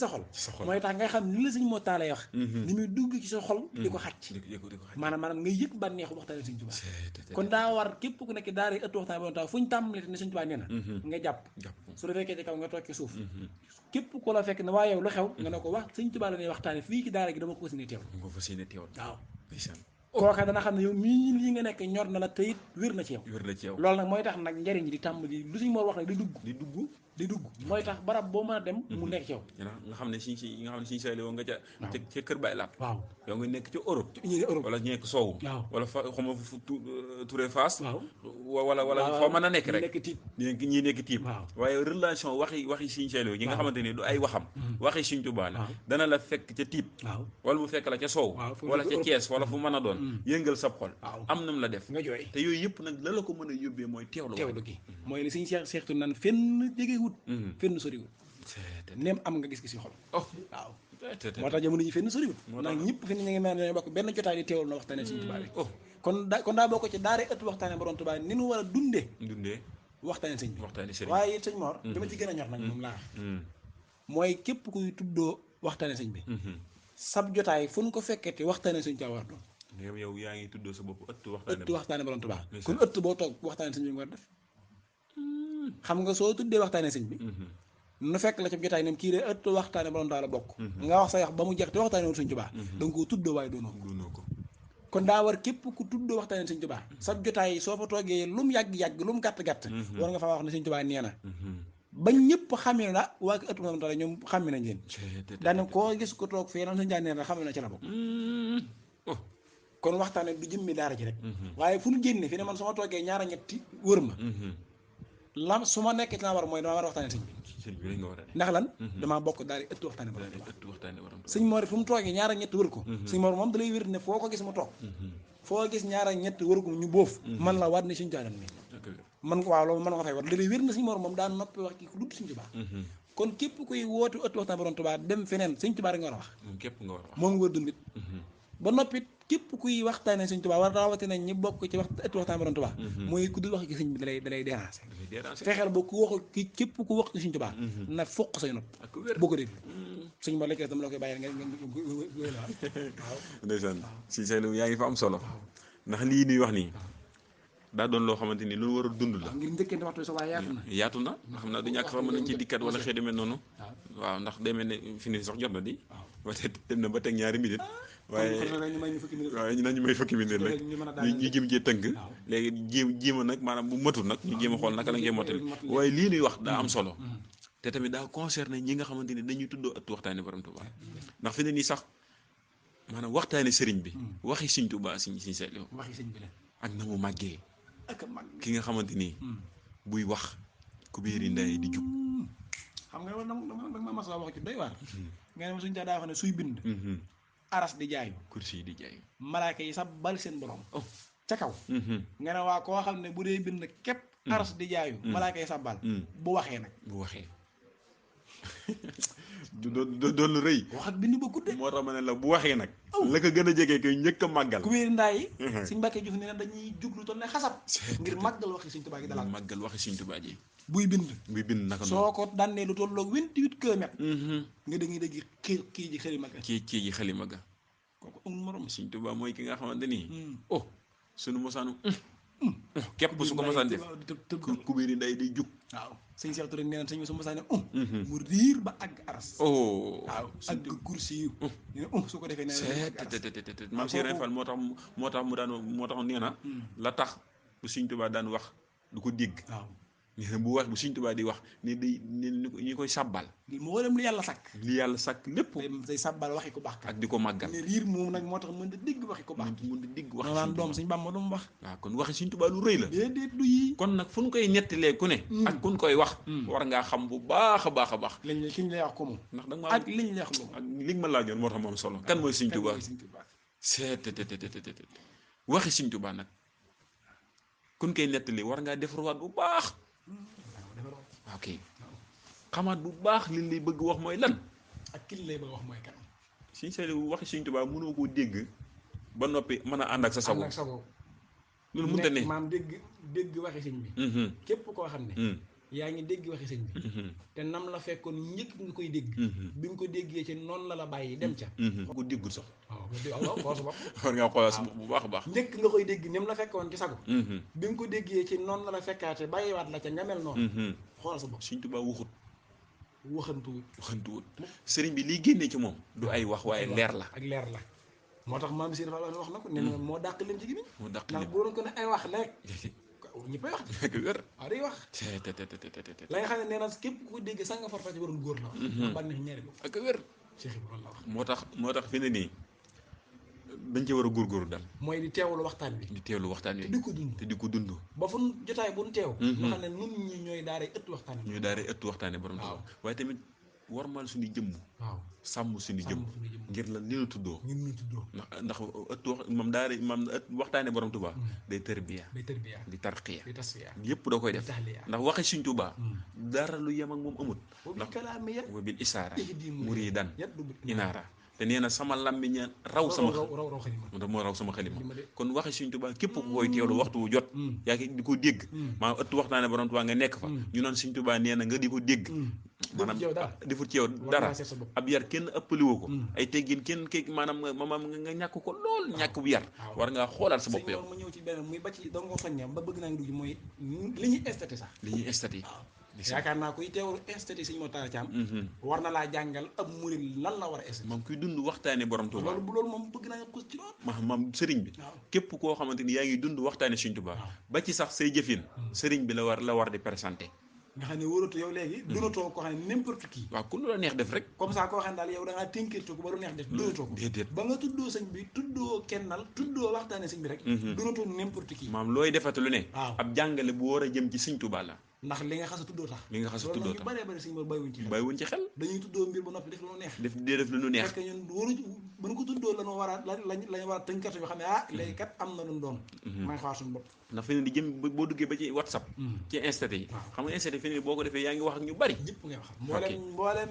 sa xol mooy tax ngay xam ni la Sëñ Mor Talla wax ni muy dugg ci sa xol di ko xàcc maanaam ngay yëg bànneexu waxtaane Sëñ Tuubaa kon daa war képp ku nekk daara ëtt waxtaan bi fu ñu tàmbalee ne Sëñ Tuubaa nee na nga jàpp su la fekkee ci kaw nga toog ci suuf képp ku la fekk ne waa yow lu xew nga ne ko wax Sëñ Tuubaa la ñuy waxtaane fii ci daara gi dama ko fas yéene teewlu waaw kooka dana xam ne yow mii lii nga nekk ñor na la te it wér na ci yow loolu nag mooy tax nag njariñ di tàmbali lu Sëñ Mor wax nag di dugg mooy tax barab boo mën a dem mu nekk ci yow nga xam ne suñ sali woo nga ca kër Baay Laat waaw yow nga nekk ci Europe wala ñu nekk soowu wala fa xama Touré Fass wala foo mën a nekk rek ñi nekk tiib waaye relation waxi suñ sali woo yi nga xamante ni du ay waxam waxi Sëñ Tuubaa la dana la fekk ca tiib wala mu fekk la ca soow wala ca Cees wala fu mën a doon yëngal sab xol am nam la def nga jooy te yooyu yëpp nag la ko mën a yóbbee mooy teewlu gi mooy li Sëñ Seex tu naan fenn jegewut fenn soriwut neem am nga gis-gis yu xol waaw moo tax jamono ji fenn soriwut ndax ñëpp fi ñu ngi mel ne bokk benn jotaay di teewlu na waxtaane Sëñ Tuubaa bi kon daa bokk ci daara ëtt waxtaane Borom Tuubaa ni nu war a dundee waxtaane sëñ bi waaye Sëñ Mor li ma ci gën a ñor nag moom laa mooy képp kuy tuddoo waxtaane sëñ bi sab jotaay fu ñu ko fekkee te waxtaane Sëñ Tuubaa war doon yow yaa ngi tuddoo sa bopp ëtt waxtaane Borom Tuubaa kon ëtt boo toog waxtaane sëñ bi nga war def xam nga soo tuddee waxtaane sëñ bi nu fekk la ca jotaay nem kii de ëtt waxtaane Borom Tuubaa la bokk nga wax sa wax ba mu jeex te waxtaane woon Sëñ Tuubaa da nga koo tuddoo waaye doonoo ko kon daa war képp ku tuddoo waxtaane Sëñ Tuubaa sa jotaay soo fa toogee lu mu yàgg-yàgg lu mu gàtt-gàtt war nga faa wax ne Sëñ Tuubaa nee na ba ñëpp xamee na waa ko ëtt Borom Tuubaa ñoom xamee nañ leen daane koo gis ko toog fee naan Sëñ Tuubaa nee na xamee na ci la bokk kon waxtaane du jëmmi daara ji rek waaye fu ñu génne fi ne man su ma toogee ñaara ñetti wër ma lam su ma nekkee ci la war mooy dama war a waxtaane sëñ bi ndax lan damaa bokk daal di ëtt waxtaane Borom Tuubaa Sëñ Mor fu mu toogee ñaara ñett wër ko Sëñ Mor moom da lay wér ne foo ko gis mu toog foo gis ñaara ñett wër ko ñu bóof man la waat ne Sëñ Tuubaa mi man waaw loolu man nga fay war da lay wér na Sëñ Mor moom daa noppi wax ki ku dut Sëñ Tuubaa kon képp kuy wootu ëtt waxtaane Borom Tuubaa dem feneen Sëñ Tuubaa rek nga war a wax moom nga war dundit ba noppit képp kuy waxtaane Sëñ Tuubaa war rawatina ñi bokk ci ëtt waxtaane Borom Tuubaa mooy ku dul wax ci sëñ bi dalay déranger fexeel ba ku wax ki képp ku wax ci Sëñ Tuubaa na foq say nopp boo ko déglu Sëñ Mor la ci dama la koy bàyyi nga waaw ndeysaan si seen yaa ngi fa am solo ndax lii nuy wax nii daa doon loo xamante ni lu war a dund la ngir njëkkante waxtu sa waaye yaatu na xam naa du ñàkk sax mën nañ ci dikkat wala xëy demee noonu waaw ndax demee ne fi ni sax jot na di ba te dem na ba teg ñaari minute waaye ñu may ñu fukki minute waaye ñu nañu may fukki minute rek ñu mën a ñu daal ñu jëm cee tënk waaw. léegi jéema nag maanaam bu matul nag ñu jéem a xool naka lañ koy mottali waaye lii nuy wax daa am solo te tamit daa concerné ñi nga xamante ni dañuy tuddoo ëttu waxtaani borom Tuubaa ndax fi ne nii sax maanaam waxtaani sëriñ bi waxi Sëriñ Tuubaa Sëriñ Saliou waxi sëñ bi la ak na mu màggee ak mag ki nga xamante ni buy wax ku biiri ndey di jug xam nga dama ma mas a wax ci doy waar nga ne ma suñu daa wax ne suy bind aras di jaayu kursi yi di jaay malaaka yi sax bal seen borom ca kaw nga ne waa koo xam ne bu dee bind képp aras di jaayu malaaka yi sax bal bu waxee nag bu waxee doon lu rëy wax ak bind ba gudde moo tax ma ne la bu waxee nag la ko gën a jege koy njëkk a màggal ku wéeri ndaa yi suñ Mbàkke Juuf nee na dañuy juglu toll ne xasab ngir màggal waxi Sëñ Tuubaa gi dalal màggal waxi Sëriñ Tuubaa ji buy bind buy bind naka soo ko dannee lu tolloog 28 kilomètres noonu nga da ngay dégg kii ji xëri mag kii ji xalima ga kooku amul morom Sëriñ Tuubaa mooy ki nga xamante ni oh sunu mosaanu képp su ko mosaan def ku biiri ndey day jug waaw sëñ Cheikh Touré nee na sëñ su mosaane mu riir ba àgg aras oh waaw àgg kursi yu nee na su ko defee nee na maam Cheikh Fall moo tax mu daan moo tax nee na la tax bu Sëriñ Tuubaa daan wax du ko dégg waaw nee na bu wax bu Sëriñ Tuubaa di wax ni day ni koy sàbbal mboolem lu yàlla sàkk li yàlla sàkk lépp day sàbbal waxi ko baax ak di ko màggal ne riir moom nag moo tax mën da dégg waxi ko baax mën di dégg wax naan doom suñ Bàmba doom wax waaw kon waxi Sëriñ Tuubaa lu rëy la déedéet du yi kon nag fu ñu koy nettalee ku ne ak ku ñu koy wax war ngaa xam bu baax a baax a baax liñ kiñ lay wax ko moom ndax da nga ak liñ lay wax ko moom ak li nga ma laajoon moo tax moom solo kan mooy Sëriñ Tuubaa seet waxi Sëriñ Tuubaa nag ku ñu koy nettalee war ngaa defarwaat bu baax ok xamaat bu baax li lay bëgg wax mooy lan ak ki lay bëgg wax mooy kan Sëriñ Saliou waxi Sëriñ Tuubaa mënoo koo dégg ba noppi mën a ànd ak sa sago loolu mënta ne maam dégg waxi sëñ bi képp koo xam ne yaa ngi dégg waxi sëñ bi te nam la fekkoon njëkk nga koy dégg bi nga ko déggee ci noonu la bàyyi dem ca ko déggul sax waaw xool sa bopp war ngaa xoolal sa bopp bu baax a baax njëkk nga koy dégg nim la fekkoon ci sago bi nga ko déggee ci noonu la la fekkaate bàyyiwaat la ca nga mel noonu xoolal sa bopp Sëriñ Tuubaa waxut waxantuwut sëriñ bi liy génnee ci moom du ay wax waaye leer la ak leer la moo tax maam si dafa wax na ko ne moo dàq leen ci gémmiñ moo dàq ndax bu doon ko ne ay wax rek ñëppay wax ak wér waaw day wax la nga xam ne nee na képp ku ko dégg sax nga farfaa ci waroon góor la wax ndax bànneex ñaari bopp ak wér Cheikh Ibrahima la wax moo tax fi ne nii dañ ci war a góorgóorlu daal mooy di teewlu waxtaan bi di teewlu waxtaan wi te di ko dund te di ko dund ba fu jotaay bu nu teew nga xam ne nun ñi ñooy daaree ëtt waxtaan bi ñuy daare ëttu waxtaane borom Tuubaa waaye tamit warmal suñu jëmm waaw sàmm suñu jëmm ngir lan li nu tuddoo ñun ñu tuddoo ndax ëttu wax moom daare moom waxtaane borom Tuubaa day tërbiya day tërbiya di tarqiya di tasfiya yëpp da koy def tahliya ndax waxi Sëriñ Tuubaa dara lu yem ak moom amut wa bi kalaami ya wa bil isaara ihdi muridan yaddu bi inaara te nee na sama làmmiñ raw sama raw xalima moo raw sama xalima xalima de kon waxi Sëriñ Tuubaa képp ku koy teewlu waxtu wu jot yaa ngi di ko dégg maanaam ëttu waxtaane borom Tuubaa nga nekk fa ñu naan Sëriñ Tuubaa nee na nga di ko dégg maanaam defut ci yow dara ab yar kenn ëppaliwoo ko ay teggin kenn maanaam nga ñàkk ko lool ñàkk bu yar war ngaa xoolaat sa bopp yow ma ñëw ci benn muy ba ci doo nga soññam ba bëgg naa ngi dugg mooy li ñuy estaté sax li ñuy estaté yaakaar naa kuy teewlu estaté Sëriñ Mor Talla Thiam war na laa jàngal ab murid lan la war a estaté moom kuy dund waxtaane borom Tuubaa loolu moom bëgg naa xus ci loolu maam sëriñ bi képp koo xamante ni yaa ngi dund waxtaane Sëriñ Tuubaa ba ci sax say jëfin sëriñ bi la war di présenté nga xam ne wóoratu yow léegi dunatoo ko xam ne n'importe qui waaw ku lu la neex def rek comme ça koo xam ne daal yow da ngaa tënkirtu ko ba lu neex def dunatoo ko déedéet ba nga tuddoo sëñ bi tuddoo kennal tuddoo waxtaane sëñ bi rek dunatoo n'importe qui maam looy defate lu ne waaw ab jàngale bu war a jëm ci Sëriñ Tuubaa la ndax li nga xas a tuddoo tax li nga xas a tuddoo tax loolu bëree bëri sëñ bi bàyyiwuñ ci xel bàyyiwuñ ci xel dañuy tuddoo mbir ba noppi def lu nu neex def lu nu neex fekk ñun waru ba nu ko tuddoo lañu war a lañu war a tënkatu yoo xam ne léegi kat am na lu doon may xaar suñu bopp ndax fi ne di jëm boo duggee ba ci WhatsApp ci Insta yi xam nga Insta fi ne boo ko defee yaa ngi wax ak ñu bari ñëpp ngay waxal mboolem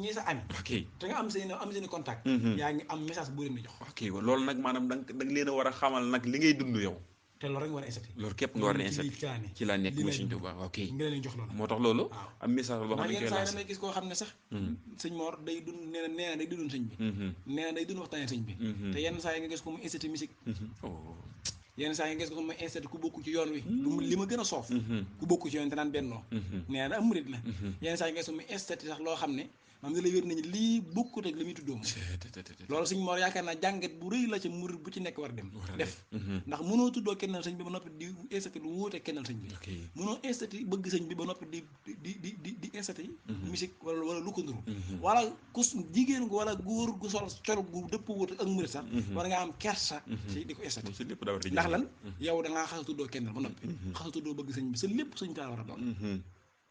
ñi sa ami ok te nga am seen contact yaa ngi am message bu leen di jox ok loolu nag maanaam da nga leen a war a xamal nag li ngay dund yow te loolu rek nga war a instaté loolu képp nga war a instaté ci laa nekk muy Sëriñ Tuubaa ok nga leen jox loolu moo tax loolu am message boo xam ne yenn saa yi damay gis koo xam ne sax sëñ Mor day dund nee na day dund sëñ bi nee na day dund waxtaane sëñ bi te yenn saa yi nga gis ko mu instaté musique yenn saa yi nga gis ko ma institut ku bokku ci yoon wi li ma gën a soof ku bokku ci yoon te naan bennoo nee na am murit la yenn saa yi nga gis ko ma institut sax loo xam ne maam da lay wér nañu lii bokkut ak li muy tuddoo loolu suñ moo yaakaar naa jàngat bu rëy la ci murit bu ci nekk war dem def ndax mënoo tuddoo kennal sëñ bi ba noppi di institut lu wuute kennal sëñ bi mënoo institut bëgg sëñ bi ba noppi di institut musique wala lu ko nduru wala ku jigéen gu wala góor gu sol col gu dëpp wut ak murit sax war nga am kersa ci di ko institut ndax lan yow da ngaa xasa tuddoo kennal ba noppi xasa tuddoo bëgg sëñ bi sa lépp sëñ taa war a doon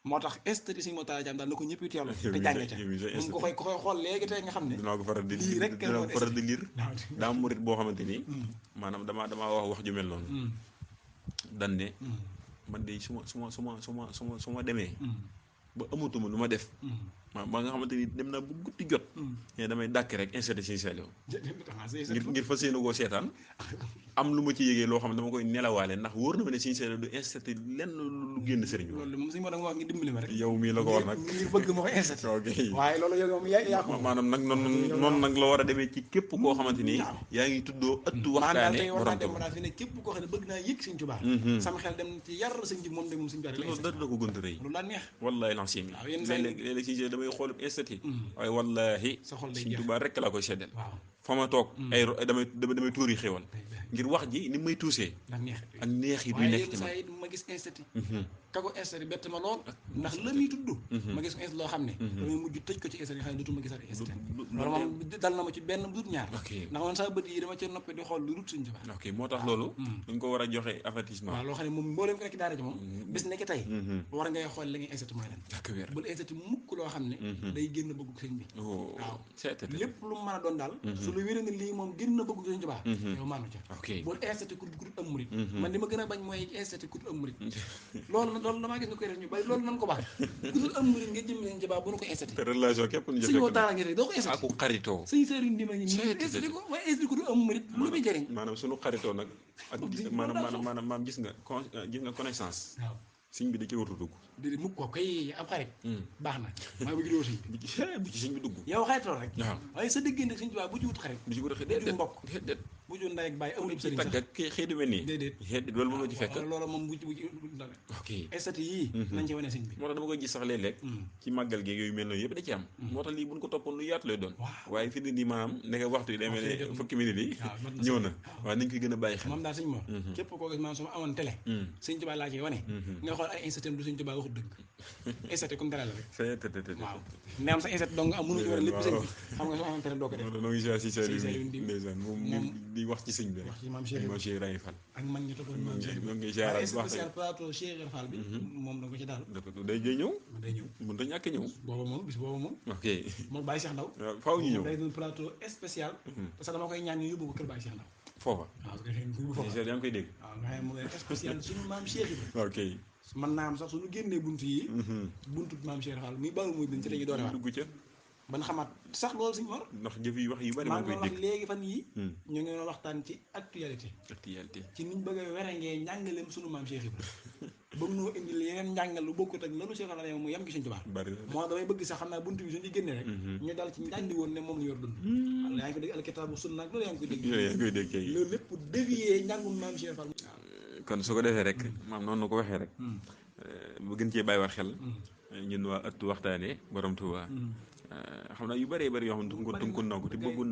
moo tax institut Sëñ Mountakha Thiam daal na ko ñëpp teewlu te jànge ca moom ko koy xool léegi tey nga xam ne dinaa ko faral di lii rek dinaa ko faral di lire daa murit boo xamante ni maanaam damaa wax ju mel noonu dan ne man de su ma demee ba amatuma lu ma def ba nga xamante ni dem naa bu guddi jot mais damay dàkk rek institut Sëñ Saliou ngir fas yéene koo seetaan am lu ma ci yégee loo xam ne dama koy nelawaale ndax wóor na ma ne Sëñ Saliou du institut lenn lu génn sëriñ bi loolu moom suñu moo da nga wax ngi dimbali ma rek yow mii la ko wax nag ngir bëgg ma koy institut ok waaye loolu yow moom yaa ko maanaam nag noonu nag la war a demee ci képp koo xamante ni yaa ngi tuddoo ëttu waxtaane borom dem naa fi ne képp koo xam ne bëgg naa yëg Sëñ Tuubaa sama xel dem ci yar sëñ bi moom de moom Sëñ Tuubaa loolu dara la ko gën a rëy loolu laa neex wallahi lancé mi léeg-léeg Sëñ Saliou damay xool institut waaye wallahi Sëñ Tuubaa rek laa koy seddal fa ma toog ay damay tuuri xéwal ngir wax ji ni may tuusee ak neex yi du nekk ci man waaye ma gis institut ka ko institut bett ma lool ndax la muy tudd ma gis ko institut loo xam ne damay mujj tëj ko ci institut yi xam ne dootuma gisaat institut loolu moom dal na ma ci benn dut ñaar ndax man saa bët yi dama ci noppi di xool lu dut Sëñ Tuubaa ok moo tax loolu dañ ko war a joxe avertissement waaw loo xam ne moom mbooleem ko nekk daara ji moom bis nekk tey war ngay xool li ngay institut mooy lan bul institut mukk loo xam ne day génn bëggu sëñ bi waaw lépp lu mu mën a doon daal su lu wéré ne lii moom génn na bëggu Sëñ Tuubaa yow maanu ca bul institut ku dul am murit man li ma gën a bañ mooy institut ku dul am murit loolu damaa gis nga koy def ñu bari loolu nan ko baax ku dul am murit nga jëm Sëñ Tuubaa bu nu ko institut te relation képp ñu suñu daara ngi rek doo ko institut aku xaritoo sëñ sëriñ di ma ñu institut ko waaye institut ku dul am murit lu muy jëriñ maanaam suñu xaritoo nag ak maanaam gis nga connaissance waaw sëñ bi da ci wartu dugg di mukk ko kay ab xarit baax na maa bëgg doo sëñ bi bu ci sëñ bi dugg yow xaritoo rek waaw waaye sa diggante Sëñ Tuubaa bu ci wut xarit bu ci wut bu ci mbokk déedéet bu ci ndey ak bàyyi amul sëriñ tagg ak xëy du mel nii déedéet loolu moom la ci fekk loolu moom bu ci ok institut yii nañ ci wane sëñ bi moo tax dama koy gis sax léeg-léeg ci màggal gi yooyu mel noonu yëpp da ci am moo tax lii buñ ko toppoon lu yaatu lay doon waaye fi ne nii maanaam nekk waxtu yi day mel ne fukki minutes yi ñëw na waaye nañ koy gën a bàyyi xel moom daal sëñ moom képp koo gis maanaam su ma amoon télé Sëñ Tuubaa laa ciy wane nga xool ay institut du Sëñ Tuubaa waxut dëgg institut comme dara la rek waaw ne am sa institut donc am mënu ci war lépp sëñ bi xam nga su amoon télé doo ko def noo ngi si ndeysaan moom di wax ci sëñ bi rek maam Cheikh Ibrahima Fall ak mag ñi toppoon maam Cheikh ñoo ngi ziaral bu baax spécial plateau Cheikh Ibrahima Fall bi moom da ko ci daal day ñëw day ñëw mën ta ñàkk ñëw booba moom bis booba moom ok moom Baye Cheikh Ndaw faaw ñu ñëw day doon plateau spécial parce que dama koy ñaan ñu yóbbu ko kër Baye Cheikh Ndaw foofa waaw yaa ngi koy dégg waaw nga xam ne spécial suñu maam Cheikh Ibrahima ok man naa am sax suñu génnee buntu yi buntu maam Cheikh Fall muy baalu muy dañ ci lañuy doore waat dugg ca ban xamaat sax loolu suñu war ndax jëf yi wax yu bari maa maa ngi koy wax dégg léegi fan yi ñu ngi waxtaan ci actualité ci niñ bëgg a werengee njàngaleem suñu maam Cheikh Ibrahima ba mu noo indil yeneen njàngal lu bokkut ak lanu Cheikh Fall mu yem ci Sëñ Tuubaa bari moo damay bëgg sax xam naa buntu bi suñu génnee rek ñu dal ci njàndi woon ne moom la yor dund yaa ngi ko dégg alkitaabu sunna ak loolu yaa ngi koy dégg yooyu yaa ngi koy dégg kay loolu lépp dévier njàngum maam Cheikh Fall kon su ko defee rek maam noonu ko waxee rek bu gën cee bàyyi war xel ñun waa ëttu waxtaane borom Tuubaa xam naa yu bëree bëri yoo xam ne tënkoon naa ko te bëggoon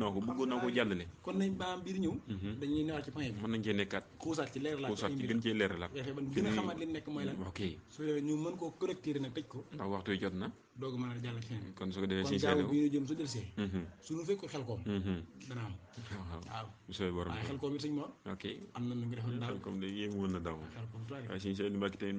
naa ko jàllale kon nañ baam biir ñëw dañuy newaat ci point bi mën nañ cee nekkaat xuusaat ci leer la xuusaat ci gën cee leeralaat ban gën a xamaat li nekk mooy lan ok su ñu mën koo correcter nag tëj ko ndax waxtu yi jot na doog mën a jàll ci feneen kon su ko defee kon Sëñ gaaw Saliou bi ñu jëm su delsee suñu fekk xel koom dana am waaw bu soobee borom waaye xel koom it sëñ Mor ok am na nu ngi defoon daal xel comme de yéemu woon na daw xel koom tuuti waaye Sëñ Saliou Mbacke tamit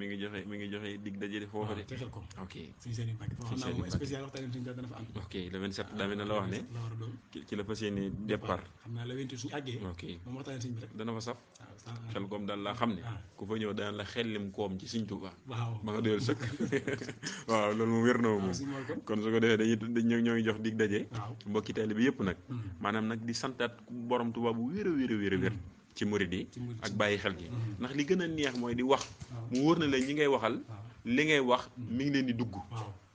mi ngi joxe dig daje de foofa de te xel koom ok suñu seen i Mbacke foo xam naa moom spécial waxtaan suñu dana fa am ok le 27 daa mel ne la wax ne la war a doon ci la fas yéene départ xam naa la 28 suñu àggee ok moom waxtaan suñ bi rek dana fa saf xel koom daal laa xam ne ku fa ñëw dana la xellim koom ci Sëñ Tuubaa waaw ba nga doyal sëkk waaw loolu moom wér na moom kon su ko defee dañoo ñoo ngi jox dig daje mbokki taalibe bi yëpp nag maanaam nag di santaat borom Tuubaa bu wér a wér ci murid yi ak bàyyi xel gi ndax li gën a neex mooy di wax mu wóor na la ñi ngay waxal li ngay wax mi ngi leen di dugg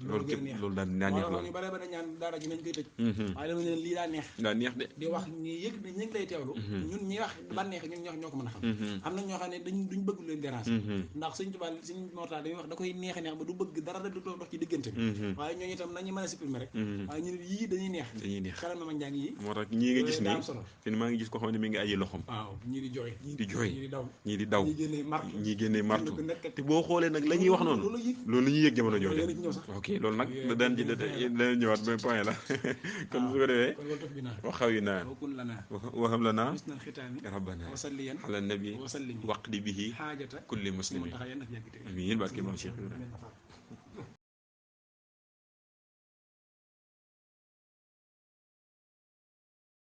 loolu képp loolu daal daa neex loolu ñu bare bare ñaan daara ji nañ koy tëj waaye dama ne lii daa neex de di wax ñi yëg ne ñu ngi lay teewlu ñun ñi wax ba neex ñun ñoo ko mën a xam am na ñoo xam ne duñ bëgg leen déranger ndax Sëñ Tuubaa Sëñ Mortalla dañuy wax da koy neex a neex ba du bëgg dara da du dox ci diggante bi waaye ñooñu itam nañu mën a supprimer rek waaye ñu ne yii dañuy neex xelal ma njàng yi moo tax ñii nga gis nii fi maa ngi gis ko xam ne mi ngi aji loxom waaw ñii di jooy ñii di daw ñii génnee martu te boo xoolee nag la ñuy wax noonu loolu la ñuy yëg jamono jooju ok loolu nag daan ci dana ñëwaat ba point la kon su ko defee wax xaw yi naa waxam la naa rabbana ala nabi waqdi bihi kulli muslimin amiin barke maam Cheikh